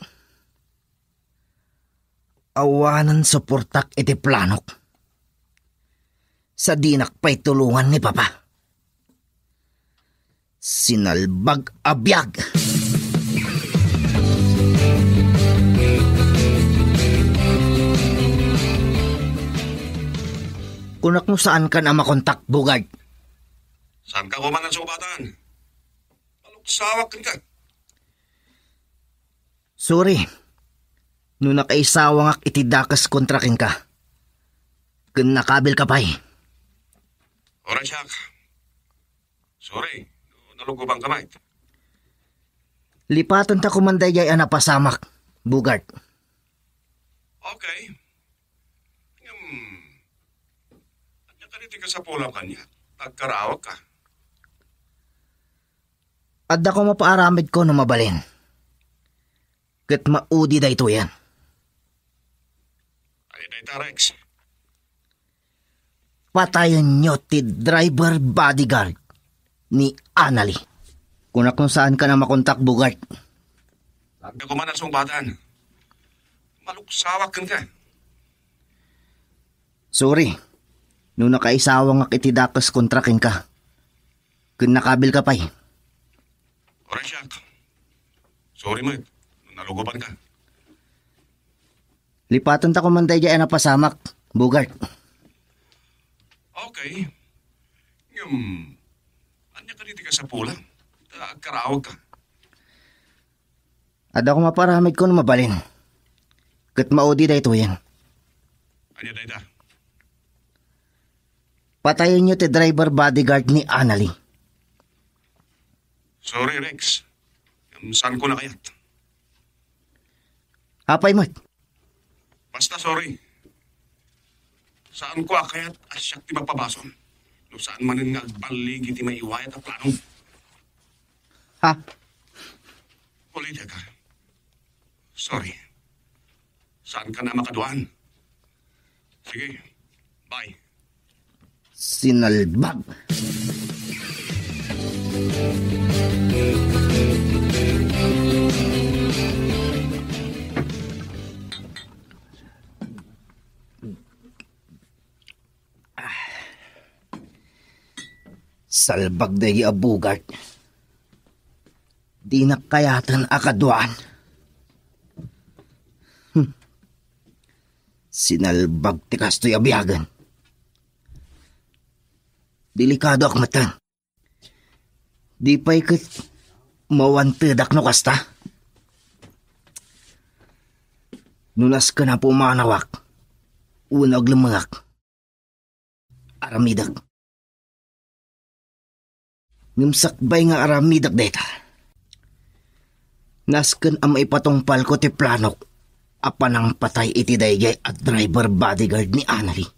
Awanen suportak iti planok. Sa dinak pay tulongan ni Papa. Sinalbag a biag. Kunak no saankan a makontak, Bogart. Saanka koma nga sungpatan? Maluksawak kenka. Sorry. No nakaisawangak iti dakes kontra kenka. Ken nakabilka pay. Oray siak. Sorry, no nalugobanka met. Lipatenta koman daydiay a napasamak, Bogart. Okay. Ngem, ania kadi ti kasapulam kaniak? Agkaraawka. Adda koma paaramidko no mabalin. Ket maudi daytoyen. Ania dayta, Rex? Patayenyo ti driver bodyguard ni Annalie. Kunak no saankan a makontak, Bogart. Adda koma nga sungpatan. Maluksawak kenka. Sorry. No nakaisawangak iti dakes kontra kenka. Ken nakabilka pay. Oray siak. Sorry met no nalugobanka. Lipatenta koman daydiay a napasamak, Bogart. Okay. Ngem, ania kadi ti kasapulam? Ta agkaraawka. Adda koma paaramidko no mabalin. Ket maudi daytoyen. Ania dayta? Patayenyo ti driver bodyguard ni Annalie. Sorry, Rex. Ngem saanko a kayat. Apay met? Basta sorry. Saanko a kayat a siak ti mapabasol. No saan manen nga agballigi ti maiwayat a plano. Ha? Ulitek. Sorry. Saankan a makaduan. Sige. Bye. Sinalbag. Salbag daydi a Bogart. Dinak kayaten a kaduan. Hmm. Sinalbag ti kastoy a biagen. Delikadoak metten. Di pay ket mawantedak no kasta. No nasken a pumanawak wenno aglemmengak, aramidek. Ngem sakbay nga aramidek dayta, nasken a maipatungpalko ti planok a panangpatay iti daydiay a driver bodyguard ni Annalie.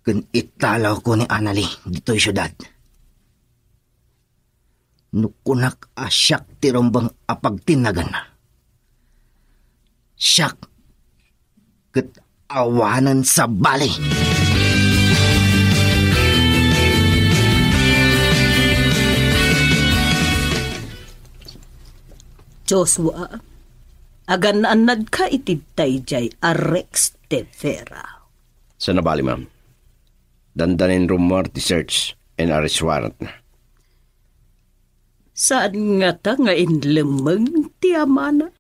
Ken italawko ni Annalie ditoy siudad. No kunak a siak ti rumbeng a pagtinnaganna, siak ket awanen sabali. Joshua, agan-annadka iti daydiay a Rex de Vera. Saan a bali, ma'am. Dandanin rummuar ti search and arrest warrant na. Saan ngata nga inlemmeng ti amana?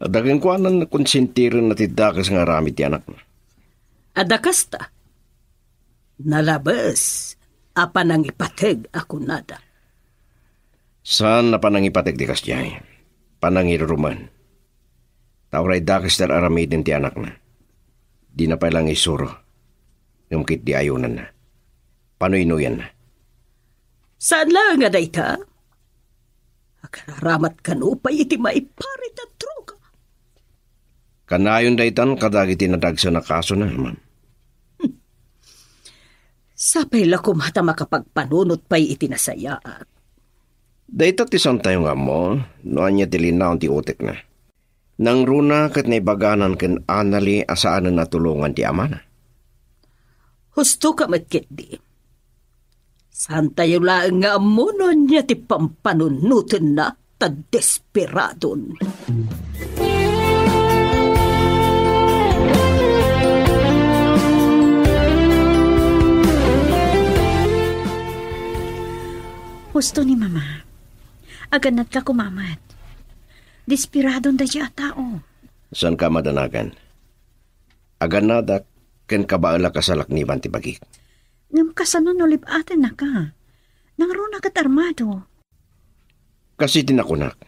Adda kenkuana, konsentirenna ti dakes nga aramid ti anakna. Adda kasta? Nalabes a panangipateg a kunada. Saan a panangipateg ti kasdiay. Panangirurumen. Ta uray dakes ti ar-aramiden ti anakna, dina pay laeng isuro. Ngem ketdi ayonanna. Panuynoyanna. Saan laeng a dayta? Agararamat kano pay iti maiparit a droga. Kanayon daytan kadagiti nadagsen a kasona, ma'am. Sapay la koma ta makapagpanunot pay iti nasayaat. Dayta ti saantayo nga ammo no ania ti linaon ti utekna. Nangruna ket naibaganan ken Annalie a saanen a tulongan ti amana. Husto ka met ketdi. Saantayo laeng nga ammo no ania ti pampanunotenna ta desperadon. Husto ni Mama. Agannadka koma met. Desperadon daydiay a tao. Saanka a madanagan. Agannadak ken kabaelak a salakniban ti bagik. Ngem kasano no lib-atennaka? Nangruna ket armado. Kas iti nakunak,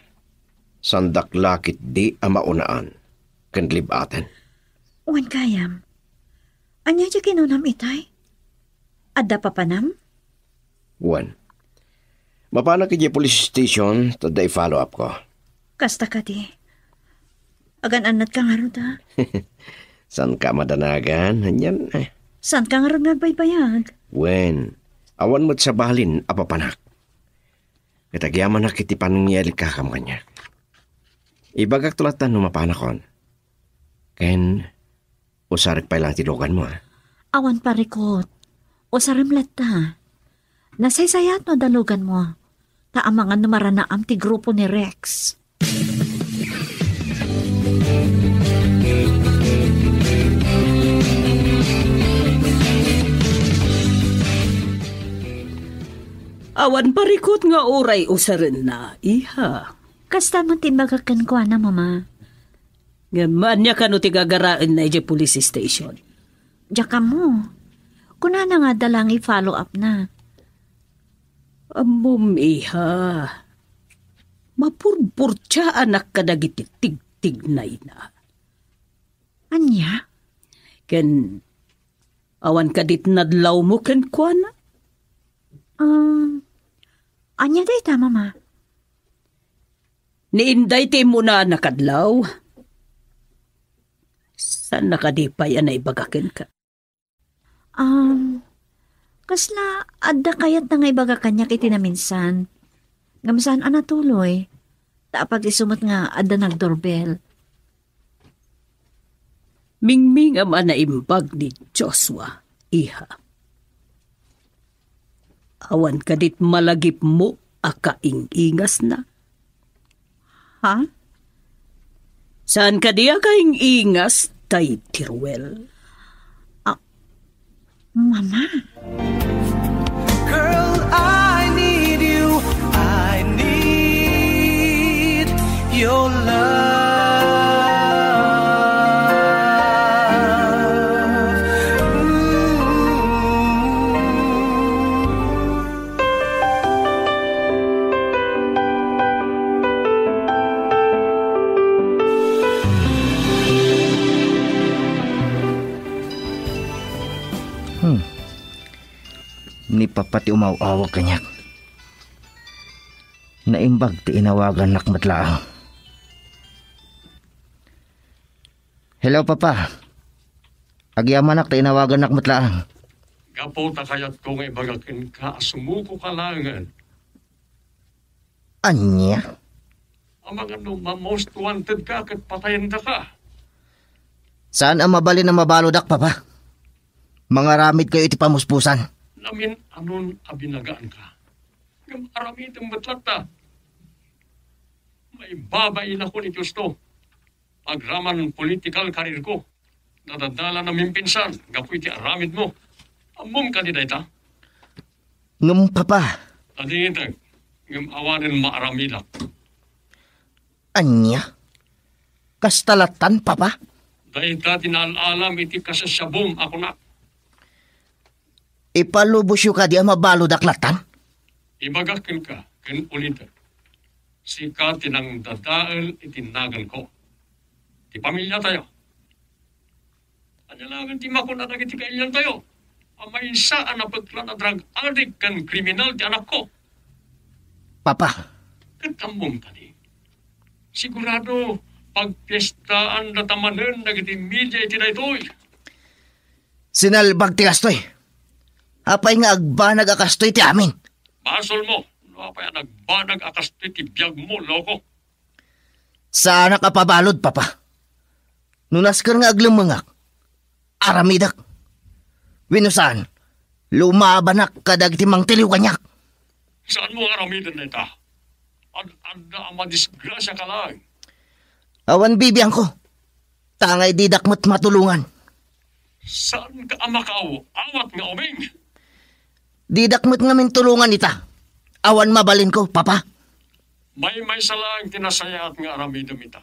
saandak la ketdi a maunaan ken lib-aten. Wen gayam. Ania ti kinunam itay? Adda papanam? Wen. Mapanak idiay police station, ta adda i-follow up ko. Kasta kadi. Agan-annadka ngarud, a? Saanka a madanagan, anian, eh. Saanka ngarud nga agbaybayag? Wen, awan met sabalin a papanak. Ket agyamanak iti panangialikakam kaniak. Ibagakto latta no mapanakon. Ken usarek pay laeng ti luganmo, a? Awan parikut. Usarem latta. Nasaysayaat no adda luganmo. Ta amangan no maranaam ti grupo ni Rex. Awan parikut nga uray usarenna, iha. Kasta met ti imbagak kenkuana, Mama. Ngem ania kano ti gagaraenna idiay police station? Diak ammo. Kunana nga adda laeng i-follow up na. Ammom, iha. Mapurpurtiaanak kadagiti tigtignayna. Ania? Ken awan kadi ti nadlawmo kenkuana? Um, ania dayta, Mama? Ni Inday ti immunaanna kadlaw. Saanna kadi pay a naibaga kenka? Um, kasla adda kayatna nga ibaga kaniak iti naminsan. Ngem saan a natuloy. Ta apag-isu met nga adda nagdoorbell. Mingmingam a naimbag ni Joshua, iha. Awan kadit malagipmo a kaing-ingasna? Ha? Saan kadi a kaing-ingas, tay ti Ruel? Ah, Mama. Girl, I need you. I need your love. Ooh. Hmm. Ni Papa ti umaw-awag kaniak. Naimbag ti inawagannak met laeng. Hello, Papa. Agyamanak ta inawagannak met laeng. Gapu ta kayatko nga ibaga kenka a sumuko ka laengen. Ania? Amangan no ma-most wanted ka ket patayendaka. Saan a mabalin a mabaludak, Papa. Mangaramidkayo iti pamuspusan. Namin-anon a binagaanka. Ngem aramidem met latta. Maibabainakon iti husto. Agraman political career ko. Nadadalan a mimpinsan gapu iti aramidmo. Ammom kadi dayta? Ngem, Papa. Adingiteg, ngem awanen maaramidak. Ania? Kasta lattan, Papa? Dayta ti naal-alam iti kasasiabum a kunak. Ipalubosyo kadi a mabaludak lattan? Ibagak kenka, ken ulitek, sika ti nangdadael iti naganko, ti pamiliatayo. Ania laengen ti makuna dagiti kailiantayo a maysa a napeklan a drug addict ken kriminal ti anakko? Papa. Ket ammom kadi? Sigurado, pagpiestaandata manen dagiti media iti daytoy. Sinalbag ti kastoy. Apay nga agbanag a kastoy ti amin? Basolmo no apay a nagbanag a kastoy ti biagmo, loko. Saanak a pabalud, Papa. No nasker nga aglemmengak, aramidek. Wenno saan, lumabanak kadagiti mangtiliw kaniak. Saanmo nga aramiden dayta? Ad-adda a madisgrasiaka laeng. Awan bibiangko. Tangay didak met matulongan. Saanka a makaaw-awat nga ubing? Didak met ngamin tulongan ita. Awan mabalinko, Papa. Maymaysa laeng ti nasayaat nga aramidem ita.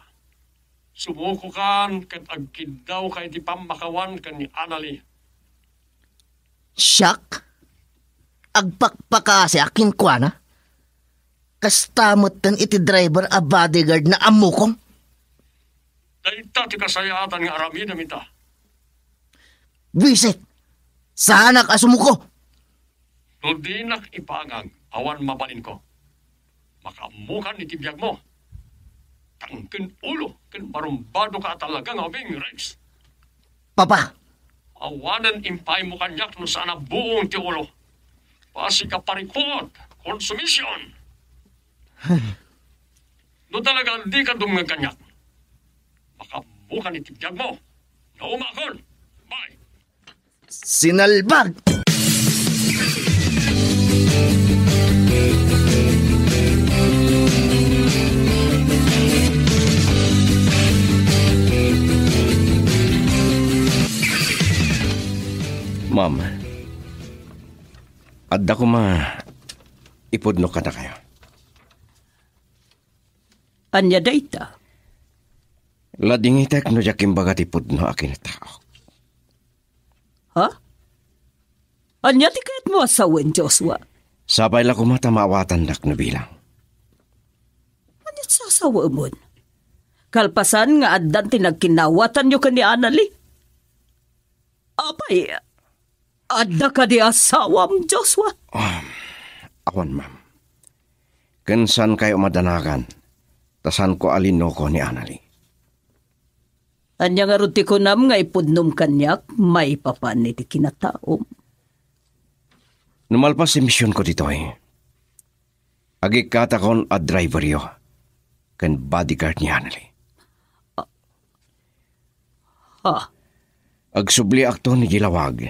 Sumukokan ket agkiddawka iti pammakawan ken ni Annalie. Siak? Agpakpakasiak kenkuana? Kasta metten iti driver a bodyguard na ammokon? Dayta ti kasayaatan nga aramidem ita. Buisit! Saanak a sumuko! No dinak ipaangag, awan mabalinko. Makaammokan iti biagmo. Tangken ulo ken marumbado ka a talaga nga ubing, Rex. Papa! Awanen impaaymo kaniak no saan a buong ti ulo. Basig a parikut, konsumision. No talaga dika dumngeg kaniak, makaammokan iti biagmo. Naumakon. Bye. Sinalbag! Ma'am, adda koma ipudno kadakayo. Ania dayta? Ladingitek no diak imbaga ti pudno a kinataok. Ha? Ania ti kayatmo a sawen, Joshua? Sapay la koma ta maawatandak no bilang. Ania ti sasawaemon? Kalpasan nga addan ti nagkinnawatanyo ken ni Annalie? Apay, adda kadi asawam, Joshua? Um, awan, ma'am. Ken saankayo madanagan, ta saanko a linuko ni Annalie. Ania ngarud ti kunam nga ipudnom kaniak maipapan iti kinataom? No malpas ti misionko ditoy, agikkatakon a driveryo ken bodyguard ni Annalie. Ah. Ha? Agsubliakton iti lawag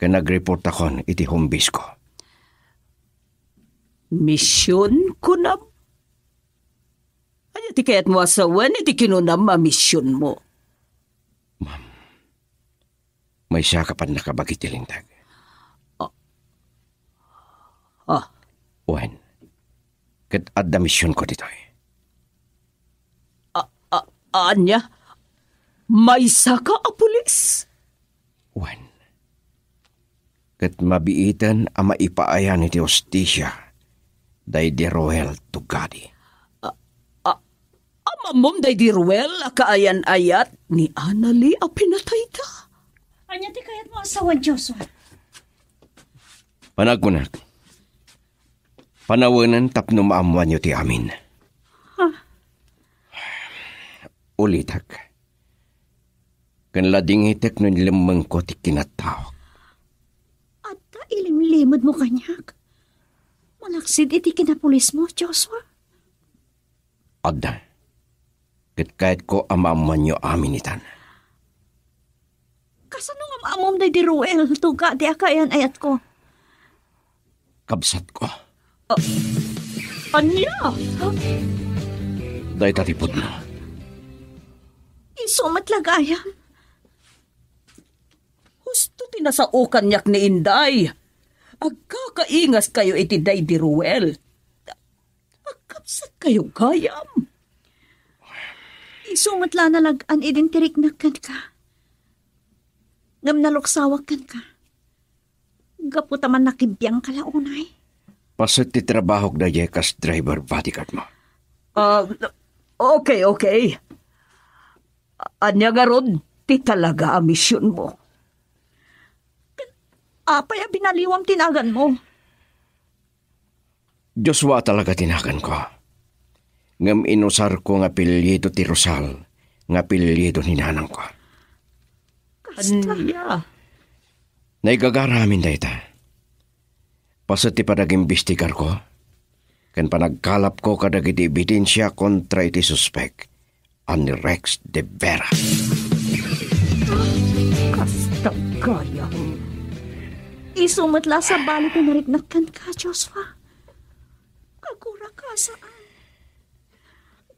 ken agreportakon iti home base ko. Mision, kunam? Ania ti kayatmo a sawen iti kinunam a misionmo? Ma'am, maysa ka pannakabagi ti linteg. Ah. Ah. Wen, ket adda misionko ditoy. A-, a-, ania? Maysaka a pulis? Wen, ket mabiiten a maipaayan iti hustisia daydi Roel Tugadi. A-, a-, amamom daydi Roel a kaayan-ayat ni Annalie a pinatayda? Ania ti kayatmo a sawen, Joshua? Anagkunak, panawenen tapno maammoanyo ti amin. Ha? Ulitek, ken ladingitek no inlemmengko ti kinataok. Adda ilimlimedmo kaniak? Malaksid iti kinapulismo, Joshua? Adda. Ket kayatko a maammoanyo amin itan. Kasano nga maammom daydi Ruel, tungka ti akaayan-ayatko? Kabsatko. Ah, ania? Dayta ti pudno. Isu met la gayam. Husto ti nasao kaniak ni Inday. Agkakaingaskayo iti daydi Ruel. Agkabsatkayo gayam. Isu met la nalag-an idin ti riknak kenka. Ngem naluksawak kenka. Gapu ta mannakibiangka la unay. Paset ti trabahok daydiay kas driver bodyguard mo. Ah, okay, okay. Ania ngarud ti talaga a misionmo? Apay a binaliwam ti naganmo? Joshua talaga ti naganko. Ngem inusarko nga apelyido ti Rosal, nga apelyido ni nanangko. Kasta. Ania? Naigagara amin dayta. Paset ti panagimbestigarko ken panagkalapko kadagiti ebidensia kontra iti suspek a ni Rex de Vera. Kasta gayam. Isu met la sabali ti nariknak kenka, Joshua. Aguraka saan.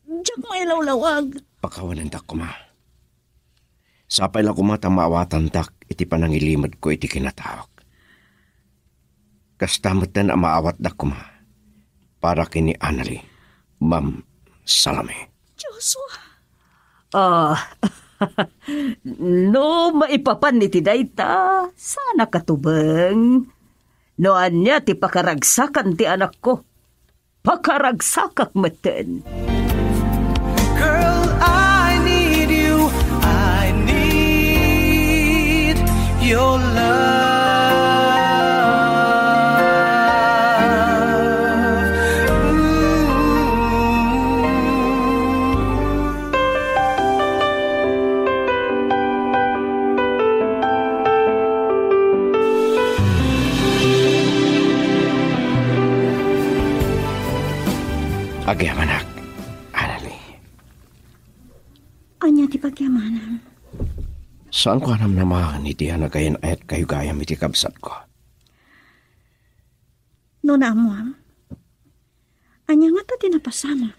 Diak mailawlawag. Pakawanendak koma. Sapay la koma ta maawatandak iti panangilimedko iti kinataok. Kasta metten a maawatdak koma para ken ni Annalie, Ma'am Salome. Joshua. Ah, no maipapan iti dayta, saan a katubeng. No ania ti pakaragsakan ti anakko, pakaragsakak metten. Girl, I need you. I need your love. Ooh. Agyamanak, Annalie. Ania ti pagyamanam? Saanko a namnamaen iti a nagayan-ayatkayo gayam iti kabsatko. No naammoam, ania ngata ti napasamak?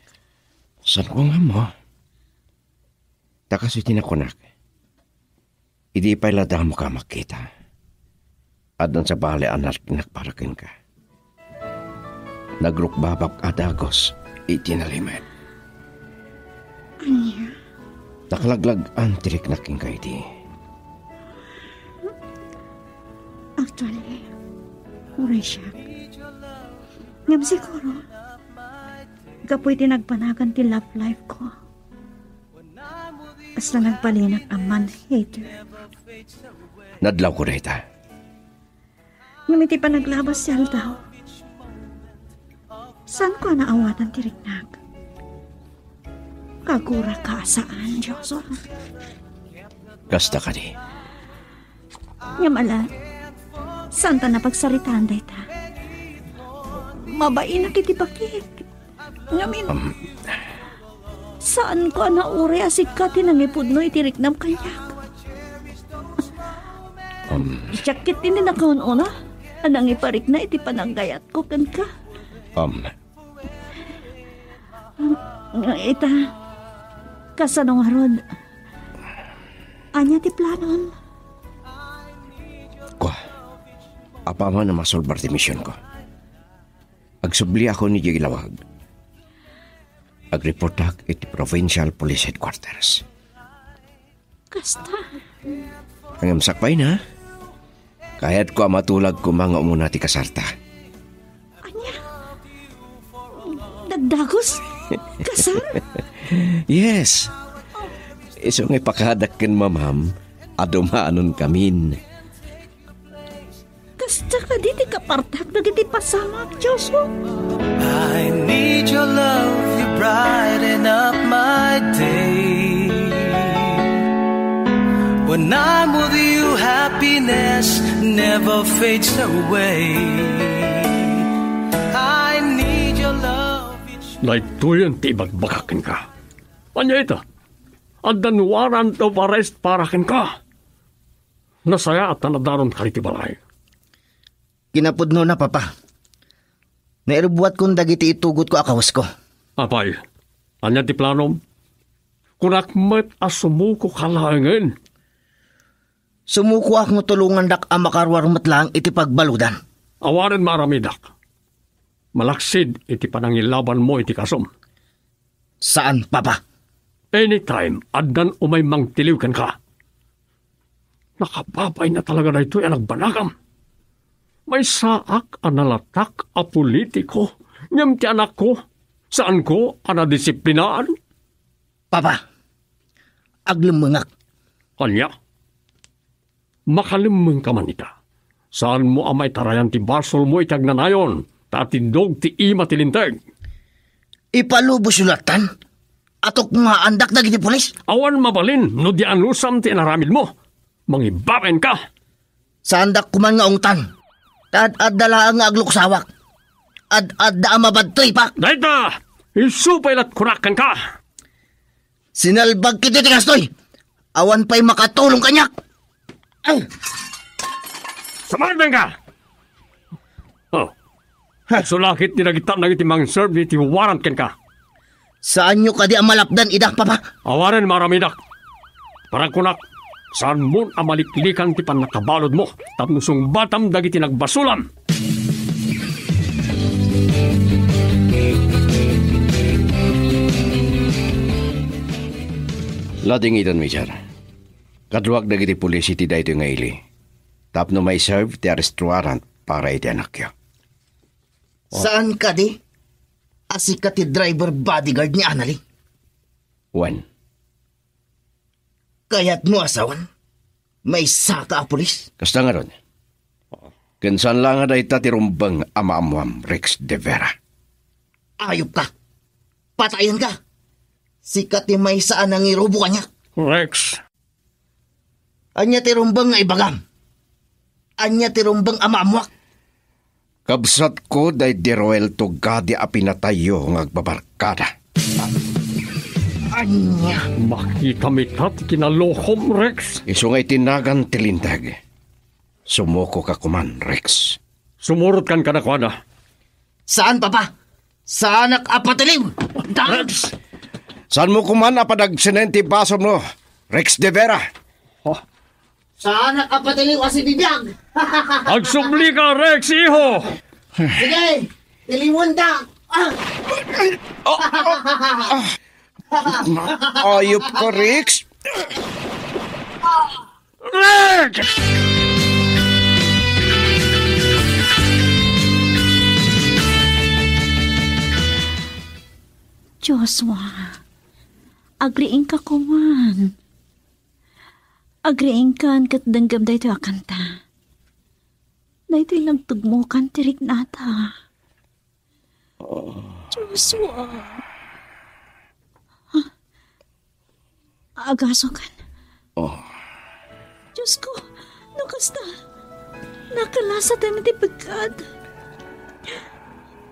Saanko nga ammo. Ta kas iti nakunak, idi pay la damoka a makita, addan sabali a nariknak para kenka. Nagrukbabak a dagus iti nalimed. Ania? Nakalaglag-an ti riknak kenka idi. Actually, uray siak. Ngem siguro, gapu iti nagpanagan ti love life ko. Kasla nagbalinak a man-hater. Nadlawko dayta. Ngem iti panaglabas ti aldaw, saanko a naawatan ti riknak. Kaguraka a saan, Joshua. Kasta kadi. Ngem ala, saanta a pagsaritaan dayta. Mabainak iti bakik. Ngamin, Um, saanko a nauray a sika ti nangipudno iti riknam kaniak. Um, Siak ket ti nakaun-una a nangiparikna iti pananggayatko kenka. Um, Nga ita, kasano ngarud? Ania ti planon? Kua, apaman a masulbar ti misionko. Agsubliakon idiay Ilawag. Agreportak iti Provincial Police Headquarters. Kasta. Ngem sakbayna, kayatko a matulag koma nga umuna ti kasarta. Ania? Dagdagus? Kasar? Yes. Isu nga ipakadak ken mamam a dumanonkamin. Kasta Kadi ti kapartak dagiti pasamak, Joshua. I need your love, you brighten up my day. When I'm with you, happiness never fades away. I need your love. Daytoyen ti ibagbagak kenka. Ania ita? Addan warrant of arrest para kenka. Nasayaat a nadaron ka iti balay. Kinapudnona, Papa. Nairubbuatkon dagiti itugotko a kawesko. Apay, ania ti planom? Kunak met a sumukoka laengen. Sumukoak no tulongandak a makaruar met laeng iti pagbaludan. Awanen maaramidak. Malaksid iti panangilabanmo iti kasom. Saan, Papa. Anytime, addan umay mangtiliw kenka. Nakababain a talaga daytoy a nagbanagam. Maysaak a nalatak a politiko, ngem ti anakko, saanko a nadisiplinaan. Papa, aglemmengak. Ania? Makalemmengka man ita. Saanmo a maitarayan ti basolmo iti agnanayon, ta atindog ti ima ti linteg. Ipalubosyo lattan? Atukmaandak dagiti pulis? Awan mabalin no di anusam ti inaramidmo. Mangibabainka. Saandak koman nga ungtan. Ta ad-adda laeng nga agluksawak. Ad-adda a mabadtripak. Dayta, isu pay lat kunak kenka. Sinalbag kiti ti kastoy. Awan pay makatulong kaniak. Ay! Sumardengka! Oh. Sulakit ti nagitam dagiti mang-serve iti warrant kenka. Saanyo kadi a malapdan ida, Papa? Awanen maaramidak. Parang kunak, saanmon a maliklikan ti pannakabaludmo tapno sungbatam dagiti nagbasolam. Ladingiten, Major. Kaduak dagiti pulis iti daytoy nga ili tapno maiserve ti arrest warrant para iti anakyo. Saan kadi a sika ti driver bodyguard ni Annalie? Wen. Kayatmo a sawen? Maysaka a pulis? Kasta ngarud. Ken saan la nga dayta ti rumbeng a maammoam, Rex de Vera. Ayupka! Patayenka! Sika ti maysa a nangirubo kaniak. Rex. Ania ti rumbeng nga ibagam? Ania ti rumbeng a maammoak? Kabsatko daydi Roel Tugadi a pinatayyo nga agbabarkada. Ania? Makitam ita ti kinalukom, Rex. Isu nga itinagan ti linteg. Sumukoka koman, Rex. Sumurotkan kadakuada. Saan, Papa. Saanak a patiliw. Rex! Saanmo koman a padagsenen ti basolmo, Rex de Vera. Saanak a patiliw a sibibiag. Agsublika, Rex, iho! Sige, tiliwenta. Ah! Ayupka, Rex. Rex! Joshua, agriingka koman. Agriingkan ket denggem daytoy a kanta. Daytoy nagtugmokan ti riknata. Joshua. Agasokan. Oh. Diyos ko, no kasta, nakalasatan iti pekkat.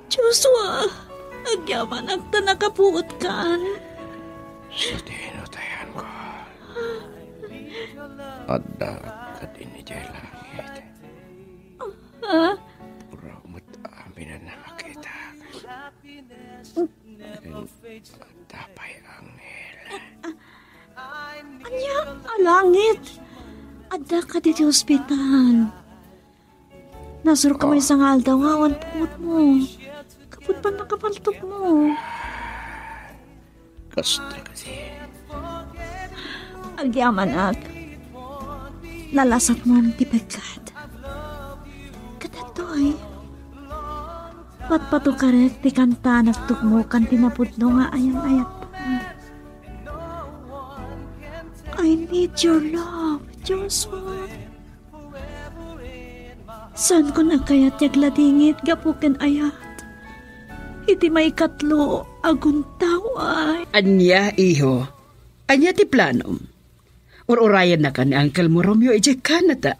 Joshua, agyamanak ta nakapuotkan. Sadino tayan ko? Adda kadin idiay langit. Ha? Puro met amin a nakakita. Ken adda pay anghel. Ania a langit? Adda kadi ti ospital. Nasurok ka maysa nga aldaw nga awan pungotmo. Kapud pannakapaltokmo. Kasta kadi. Agyamanak, nalasatmon ti pekkat. Ket daytoy, patpatukarek ti kanta a nagtugmokan ti napudno nga ayan-ayatmo. I need your love, Joshua. Saanko a kayat ti agladingit gapu ken ayat. Iti maikatlo a guntaw ay. Ania, iho? Ania ti planom? Ur-urayennak ni Uncle mo Romeo idiay Canada.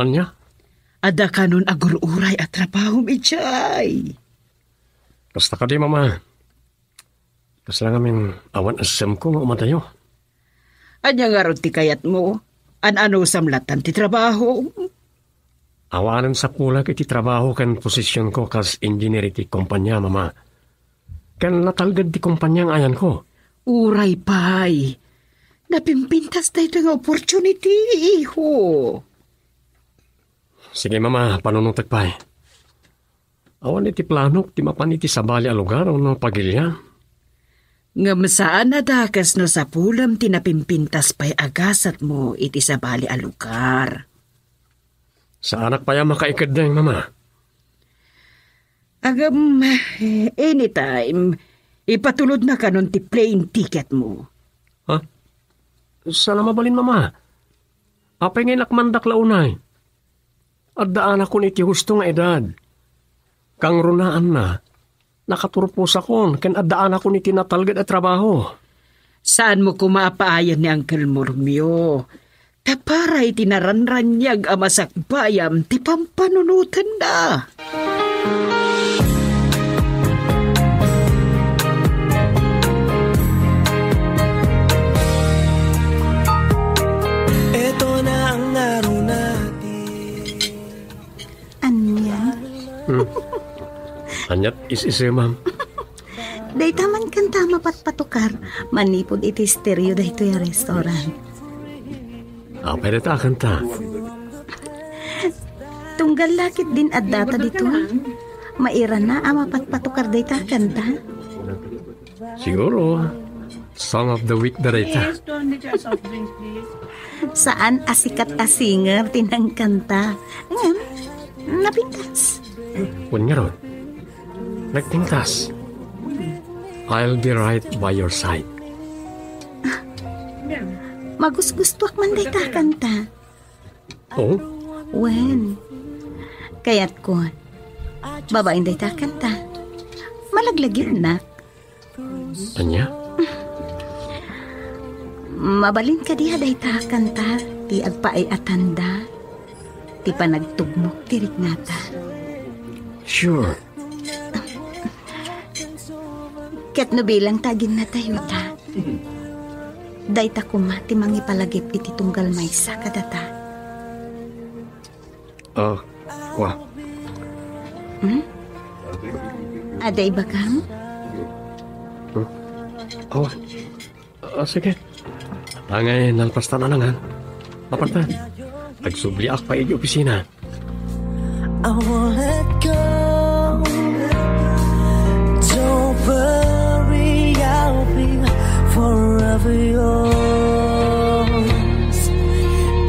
Ania? Adda kanon agur-uray a trabahom idiay. Kasta kadi, Mama. Kasla ngamin awan asemko nga umadayo. Ania ngarud ti kayatmo? An-anusam latta ti trabaho? Awanen sapulak iti trabaho ken posisionko kas engineer iti kompania, Mama. Ken natalged ti kompania nga ayanko. Uray pay. Napimpintas daytoy nga opportunity, iho. Sige, Mama, panunotek pay. Awan iti planok ti mapan iti sabali a lugar wenno pagiliam. Ngem saan a dakes no sapulem ti napimpintas pay a gasatmo iti sabali a lugar. Saanak pay a makaikeddeng, Mama. Agam, anytime, ipatulodna kanon ti plane ticketmo. Ha? Saan a mabalin, Mama? Apay nga inakmandak la unay? Addaanakon iti husto nga edad. Kangrunaanna, nakaturposakon ken addaanakon iti natalged a trabaho. Saanmo koma a paayan ni Uncle mo, Romeo. Ta para iti naranraniag a masakbayam ti pampanunotenna. Ania? Hmm. Aniat is-isemam? Dayta man kanta a mapatpatukar manipud iti stereo daytoy a restaurant. Apay dayta a kanta? Tunggal la ketdin addata ditoy. Mairana a mapatpatukar dayta a kanta. Siguro, song of the week da dayta. Saan a sikat a singer ti nangkanta. Ngem, napintas. Wen ngarud, nagpintas. I'll be right by your side. Magusgustoak man dayta a kanta. Oh? Wen, kayatko. Babaen dayta a kanta. Malaglaginak. Ania? Mabalin kadi a dayta a kanta ti agpaay a tanda ti panagtugmok ti riknata? Sure. Ket no bilang ta aginnatayota, dayta koma ti mangipalagip iti tunggal maysa kadata. Ah, wa. Hmm? Adda ibagam? Hmm? Awan. Ah, sige. Angay, nalpastan a nangan. Maparta. Agsubliak pay iti opisina. I won't let go. Don't worry, I'll be forever yours.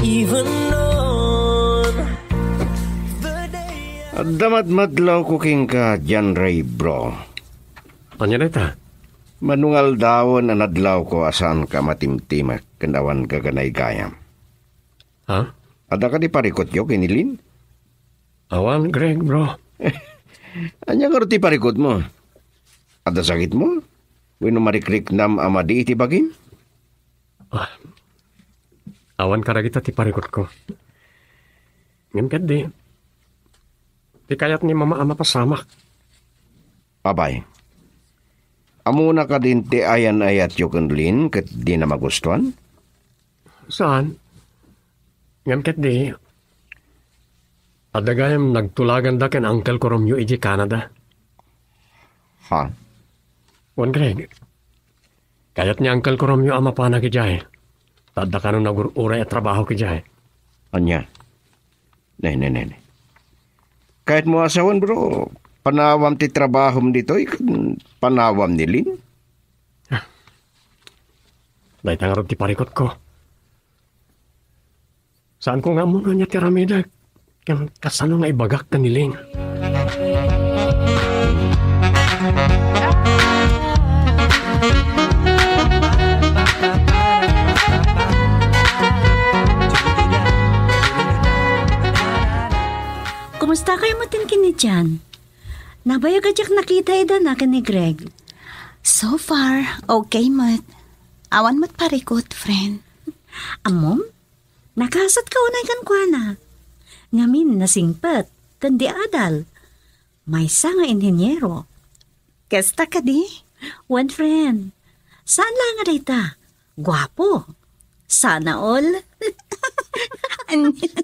Even on the day. Adda madmadlawko kenka, John Ray, bro. Ania dayta? Mano nga aldawen a nadlawko a saanka a matimtimek ken awan gaganaygayam. Ha? Adda kadi parikutyo ken ni Lynn? Awan, Greg, bro. Ania ngarud ti parikutmo? Adda sakitmo? Wenno marikriknam a madi iti bagim? Ah, awan kadagita ti parikutko. Ngem ketdi, ti kayat ni Mama a mapasamak. Apay, ammona kadin ti ayan-ayatyo ken Lynn ket dina magustuan? Saan? Ngem ketdi, adda gayam nagtulaganda ken Uncle ko Romeo idiay Canada. Ha? Wen, Greg, kayat ni Uncle ko Romeo a mapanak idiay. Ta adda kanon agur-uray a trabaho idiay. Ania? Ne, ne, ne, ne. Kayatmo a sawen, bro, panawam ti trabahom ditoy ken panawam ni Lynn? Dayta ngarud ti parikutko. Saanko nga ammo no ania ti aramidek ken kasano nga ibagak ken ni Lynn. Musta kayo met ken ni Jan? Nabayag a diak nakita ida na ken ni Greg. So far, okay met. Awan met parikut, friend. Ammom? Nakasat ka unay kenkuana. Ngamin nasingpet, ken di adal. Maysa nga inheniero. Kasta kadi? Wen, friend. Saan la nga dayta? Guapo. Sana all. Anian?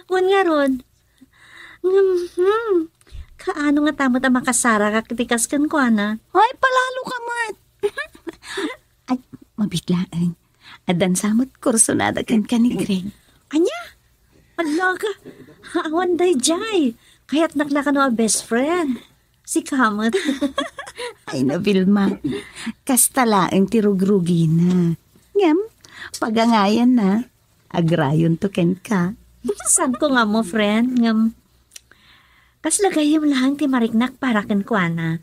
Wen ngarud. Mhm. Kaano nga ta met a makasarakak iti kas kenkuana? Ay, palalo ka met. Ay, mabiit laeng. Addan sa met kursunada kenka ni Greg. Ania? Adda ka? Awan daydiay. Kayatnak la kano a best friend. Sika met. Ay, na, Vilma. Kasta laeng ti rugrugina. Ngem, pagangayanna, agrayonto kenka. Saanko nga ammo, friend, ngem kasla gayyem laeng ti mariknak para kenkuana.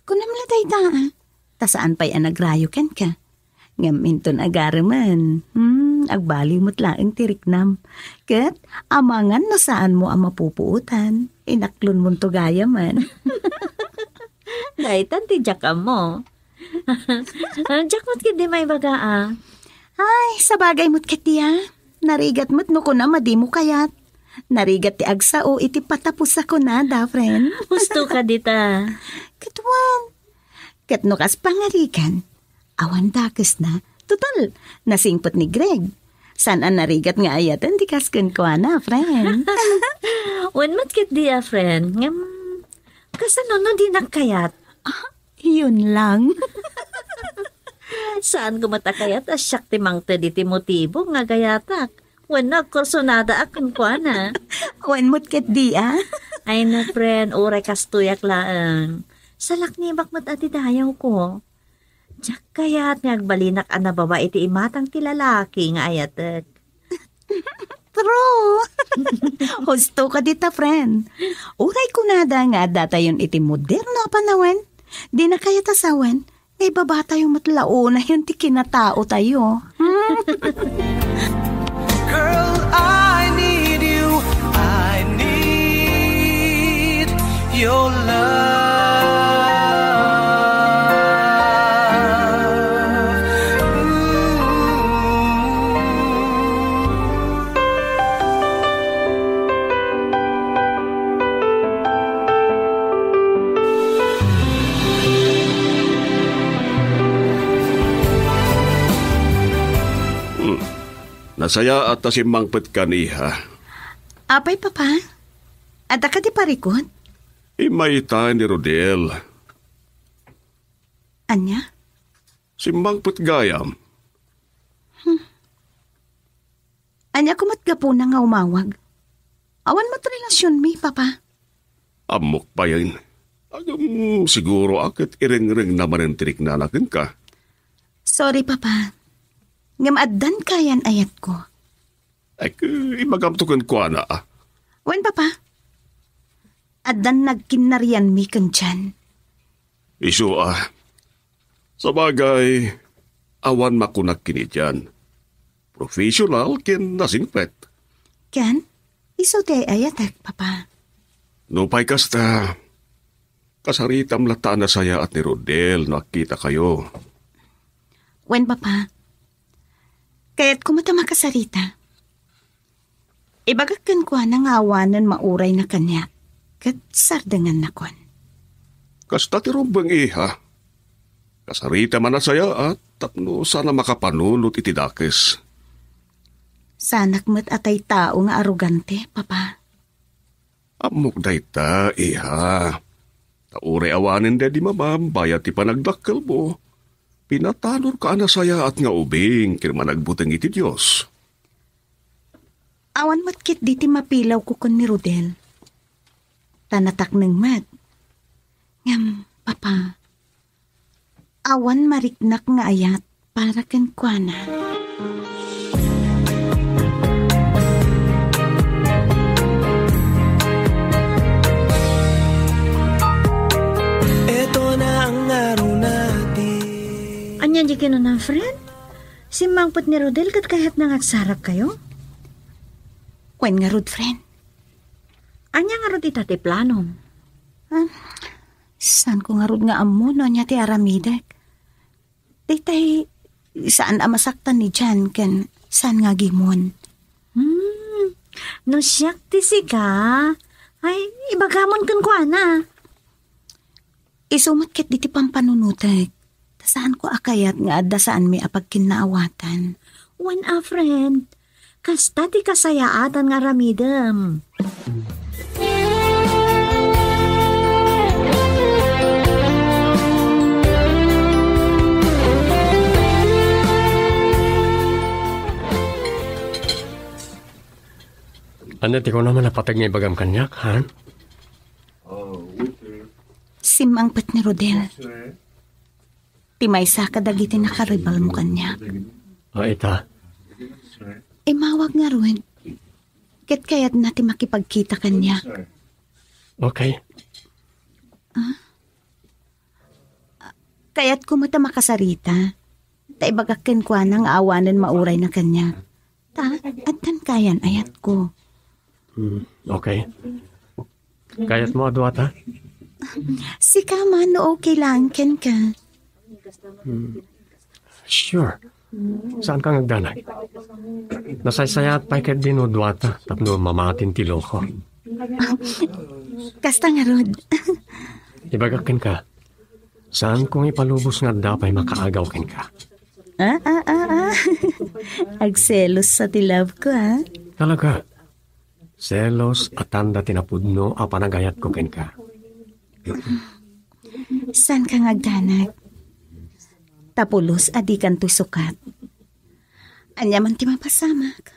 Kunam la dayta, a. Ta saan pay a nagrayo kenka. Ngem inton agaremen, hmm, agbaliw met laeng ti riknam. Ket amangan no saanmo a mapupuotan, inaklonmonto gayamen. Daytan ti diak ammo. Diak met ketdi maibaga, a. Ay, sabagay met ketdi, a. Narigat met no kunam a dimo kayat. Narigat ti agsao iti patapos a kunada, friend. Husto ka dita. Ket wen, ket no kas pangarigan, awan dakesna. Total, nasingpet ni Greg. Saan a narigat nga ayaten ti kas kenkuana, friend. Wen met ketdi a, friend. Ngem, kasano no dinak kayat? Ah, yun lang. Saanko met a kayat a siak ti mangted iti motibo nga agayatak. Wenno agkursunadaak kenkuana. Wen met ketdi, a. Ay na, friend, uray kastoyak laeng. Salaknibak met a ti dayawko. Diak kayat nga agbalinak a nababa iti imatang ti lalaki nga ayatek. True. Husto ka dita, friend. Uray kunada nga addatayon iti moderno a panawen, dina kayat a sawen, nga ibabatayo met la unayon ti kinataotayo. Girl, I need you. I need your love. Ooh. Hmm. Nasayaat ta simmangpetka, iha. Apay, Papa? Adda kadi parikut? Immay ita ni Rodel. Ania? Simmangpet gayam. Hmm. Ania koma met gapuna nga umawag? Awan met relasionmi, Papa. Ammok payen. Agam siguro a ket irengrengna manen ti riknana kenka. Sorry, Papa. Ngem addan kayan ayatko. Ek, ibagamto kenkuana, a. Wen, Papa. Addan nagkinnarianmi ken Jan. Isu, a. Sabagay, awan makunak ken ni Jan. Professional ken nasingpet. Ken, isu ti ay-ayatek, Papa. Nupay kasta, kasaritam latta a nasayaat ni Rodel no agkitakayo. Wen, Papa. Kayatko met a makasarita. Ibagak kenkuana nga awanen maurayna kaniak, ket sardengannakon. Kasta ti rumbeng, iha. Kasaritam a nasayaat tapno saan a makapanunot iti dakes. Saanak met a tattao nga arogante, Papa. Ammok dayta, iha. Ta uray awanen daydi mamam bayat ti panagdakkelmo, pinatanurka a nasayaat nga ubing ken managbuteng iti Dios. Awan met ketdi ti mapilawko ken ni Rodel. Ta natakneng met. Ngem, Papa, awan mariknak nga ayat para kenkuana. Eto na ang araw natin. Ania di kinuna, friend? Simmangpet ni Rodel ket kayatna nga agsarakayo? Wen ngarud, friend. Ania ngarud ita ti planom? Ah, saanko ngarud nga ammo no ania ti aramidek. Daytay, saan a masaktan ni Jan ken saan nga agimon. Hmm, no siak ti sika, ay, ibagamon kenkuana. Isu met ket diti pampanunotek, ta saanko a kayat nga adda saanmi a pagkinnaawatan. Wen a, friend, kasta ti kasayaatan nga aramidem. Ania ti kunam a napateg nga ibagam kaniak, han? Simmangpet ni Rodel. Ti maysa kadagiti nakaribalmo kaniak. Ah, ita. Immawag ngarud. Ket kayatna ti makipagkita kaniak. Okay. Ah? Kayatko met a makasarita. Ta ibagak kenkuana nga awanen maurayna kaniak. Ta, addan kayan ayatko. Hmm, okay. Kayatmo a duata? Sika man, no okay lang kenka. Hmm. Sure. Saanka nga agdanag? Nasaysayaat pay ketdi no duata tapno mamatin ti loko. Kasta ngarud. Ibagak kenka, saanko nga ipalubos nga adda pay makaagaw kenka. Ah, ah, ah, ah. Agselos sa ti love ko, ah. Talaga? Selos a tanda ti napudno a panagayatko kenka. Saanka nga agdanag? Ta pulos a dikanto sukat. Ania man ti mapasamak?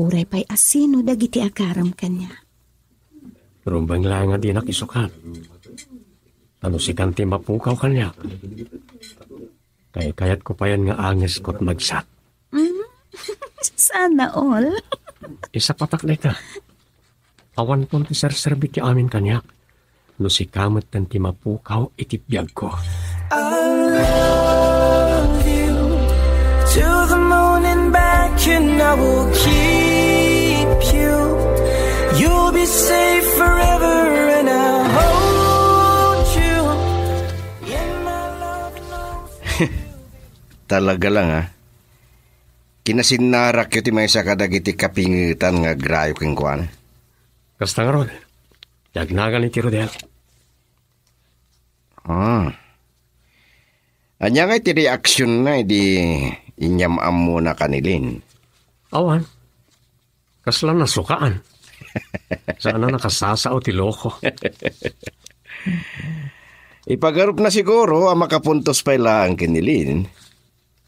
Uray pay a sino dagiti agaram kaniak. Rumbeng laeng a dinak isukat. Ta no sikan ti mapukaw kaniak, kaykayatko payen nga angesko ti magsat. Mm. Sana all. Isapatak dayta. Awanton ti serserbi ti amin kaniak. No sika metten ti mapukaw iti biagko. I'll love you to the moon and back, and I will keep you. You'll be safe forever, and I'll hold you in my love. Talaga lang, ah. Kinasinnarakyo ti maysa kadagiti kapingetan nga agrayo kenkuana. Kasta ngarud, ti agnagan iti Rodel. Ah. Ania ngay ti reaksionna idi inyam-ammona ken ni Lynn? Awan. Kasla nasukaan. Saan a nakasasao ti loko. Ipagarupna siguro a makapuntos pay laeng ken ni Lynn.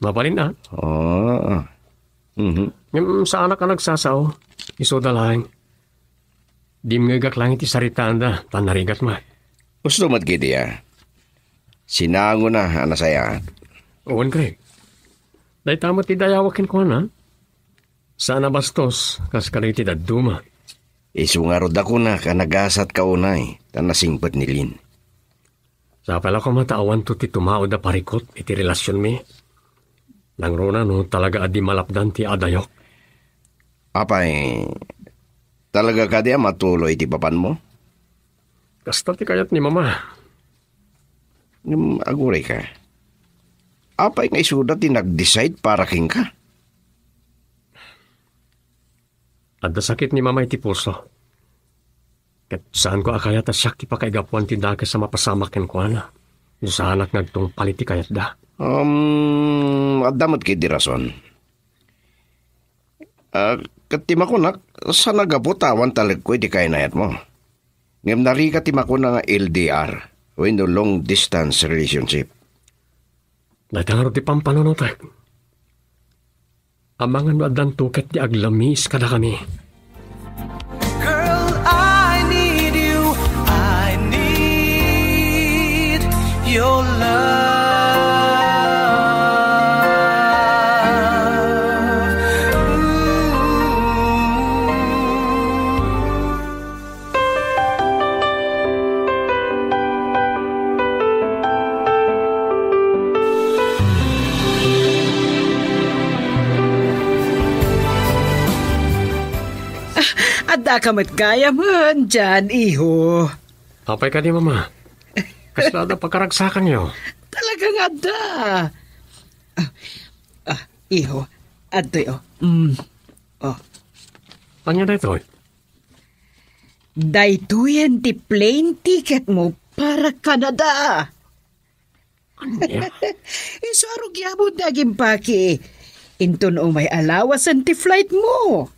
Mabalin, ah. Oo. Mhm. Ngem saanak a nagsasao. Isuda laeng. Dimngegak laeng iti saritaanda, ta narigat met. Usto met ketdi, ah. Sinangona a nasayaat. Wen, Craig. Dayta met ti dayawak kenkuana. Saan a bastos, kas kadagiti dadduma. Isu ngarud a kunak a nagasatka unay, ta nasingpet ni Lynn. Sapay la koma ta awanto ti tumaud a parikut iti relasionmi. Nangruna no talaga a di malapdan ti adayok. Apay, talaga kadi a matuloy ti papanmo? Kasta ti kayat ni Mama. Ngem agurayka. Apay nga isuda ti nag-decide para kenka? Adda sakit ni Mama iti puso. Ket saanko a kayat a siak ti pakaigapuan ti dakes a mapasamak kenkuana. No saanak nga agtungpal iti kayatda. Um, adda met ketdi rason. Ah, ket ti makunak, saan a gapu ta awan talekko iti kainayatmo. Ngem narigat ti makuna nga L D R, wenno long distance relationship. Dayta ngarud ti pampanunotek. Amangan no addanto ket ti aglamiis kadakami. Girl, I need you. I need your love. Ooh. Adda ka met gayamen diay, iho. Apay kadi, Mama? Kasla adda pagkaragsakanyo? Talaga nga adda. Ah, ah, iho, adtoy, oh. Mm. Oh. Ania daytoy? Daytoyen ti plane ticket mo para Canada. Ania? Isu a rugiamon ti agimpaki. Inton umay a lawasen ti flight mo.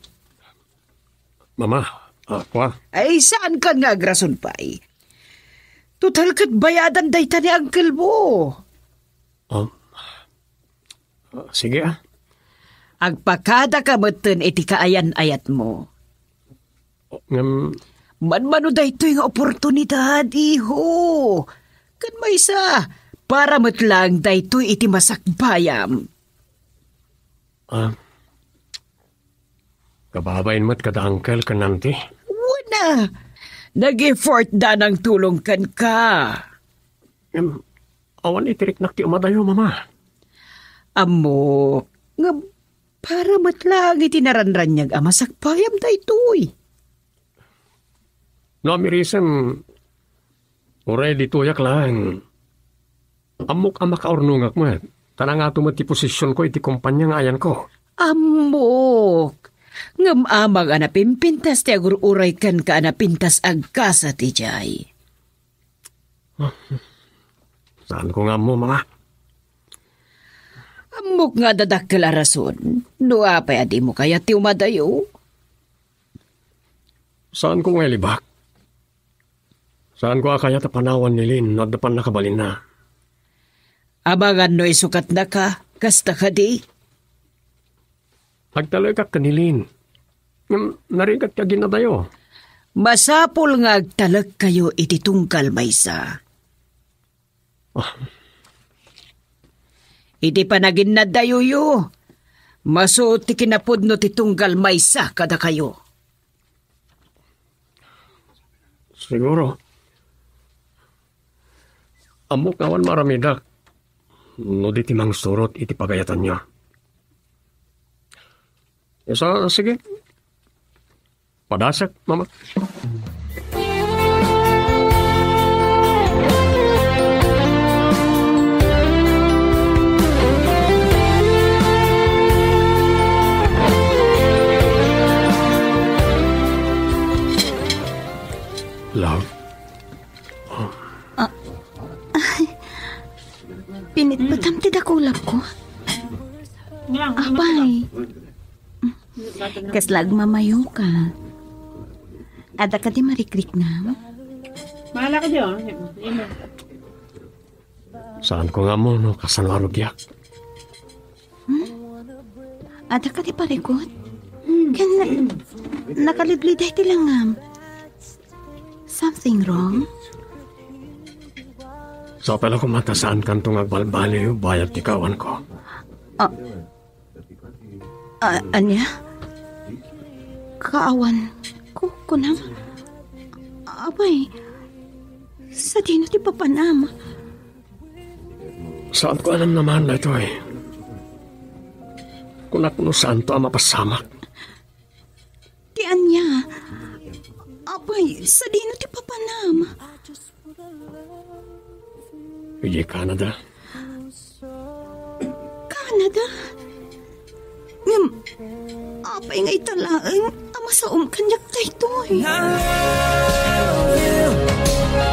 Mama, ah, kua? Ay, saankan nga agrason pay. Total ket bayadan dayta ni uncle mo. Um, ah, sige, ah. Agpakada ka metten iti kaayan-ayat mo. Ngem, manmano daytoy nga oportunidad, iho. Ken maysa, para met laeng daytoy iti masakbayam. Ah, kababain met kada uncle ken auntie? Wen a, nag-effort da nang tulong kenka. Ngem, awan iti riknak ti umadayo, Mama. Ammok, ngem para met laeng iti naranraniag a masakbayam daytoy. No amirisem, uray ditoyak laeng. Ammok a makaurnongak met, ta nangato met ti posisionko iti kompania nga ayanko. Ammok, ngem amangan a napimpintas ti agur-uray kenka a napintas agkasat idiay. Saanko nga ammo, Mama. Ammok nga adda dakkel a rason no apay a dimo kayat ti umadayo. Saanko nga ilibak. Saanko a kayat a panawan ni Lynn no adda pannakabalinna. Amangan no isukatnaka, kasta kadi? Agtalekak ken ni Lynn. Ngem narigat ti aginnadayo. Masapul nga agtalekkayo iti tunggal maysa. Ah. Iti panaginnadayoyo, masuot ti kinapudno ti tunggal maysa kadakayo. Siguro. Ammok nga awan maaramidak no di ti mangsurot iti pagayatanyo. Isu, sige. Padasek, Mama. Love. Ah, ay. Pinitpetam ti dakulapko. Apay. Kasla agmamayoka. Adda kadi marikriknam? Maala ka di, oh. Saanko nga ammo no kasano a rugiak. Hmm? Adda kadi parikut? Ken na-, nakalidliday ti langngam. Something wrong? Sapay la koma ta saankanto nga agbalbaliw bayat ti kaawanko. Ah, Ah, ania? Kaawan ko, kunam? Apay, sadino ti papanam? Saanko a namnamaen daytoy. Kunak no saanto a mapasamak. Ti ania? Apay, sadino ti papanam? Idiay Canada. Canada? Ngem, apay nga ita laeng a masaom kaniak daytoy? I love you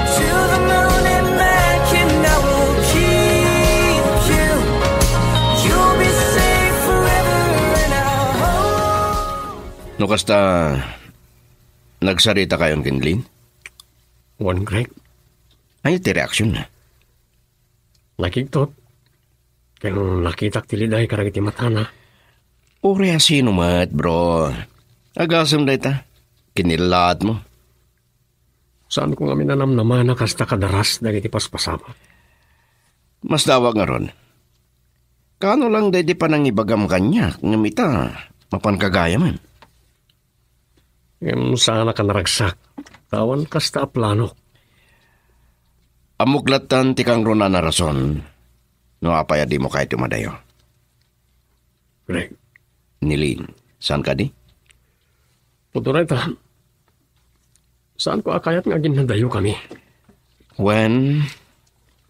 to the moon and back, and I will keep you. You'll be safe forever, and I'll hold. No kasta, nagsarita kayon ken Lynn? Wen, Greg. Ania ti reaksion na? Nakigtot. Ken nakitak ti liday kadagiti matana. Uray a sino met, bro. Agasem dayta. Kinillaat mo. Saanko ngamin a namnamana kasta kadaras dagiti paspasamak. Masdawak ngarud. Kaano lang daydi panangibagam kaniak ngem ita, mapan kagayamen. Ngem saanak a naragsak, ta awan kasta a planok. Ammok lattan ti kangrunaan a rason no apay a dimo kayat umadayo. Greg. Ni Lynn, saan kadi? Pudno dayta, Saanko a kayat nga aginnadayokami. Wen,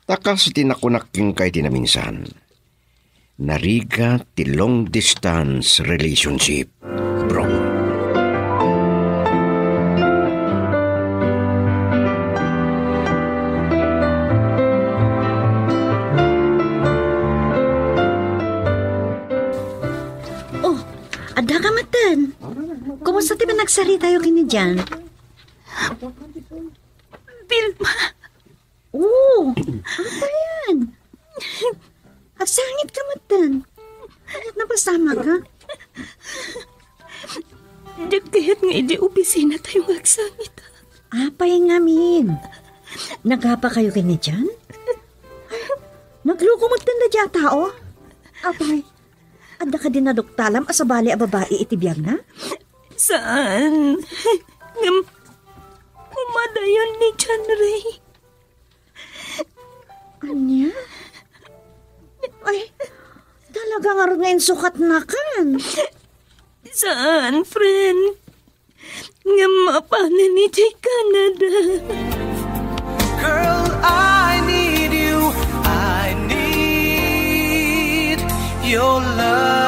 ta kas iti nakunak kenka iti naminsan, narigat ti long distance relationship, bro. Oh, adda ka maten. Kumusta ti panagsaritayo ken ni Jan? Vilma! Oh, apayan? Agsangit ka maten. Ania ti napasamak, ha? Diak kayat nga idi opisina tayo nga agsangit. Apay ngamin? Nagapa kayo ken ni Jan? Nagloko maten da dia tao? Apay, adda kadi naduktalam a sabali a babai iti biagna? Saan? Ngem, kumadayon ni Jan Ray. Ania? Ay, talaga ngarud nga insukatnakan. Saan, friend? Ngem mapanen iti Canada. Girl, I need you. I need your love.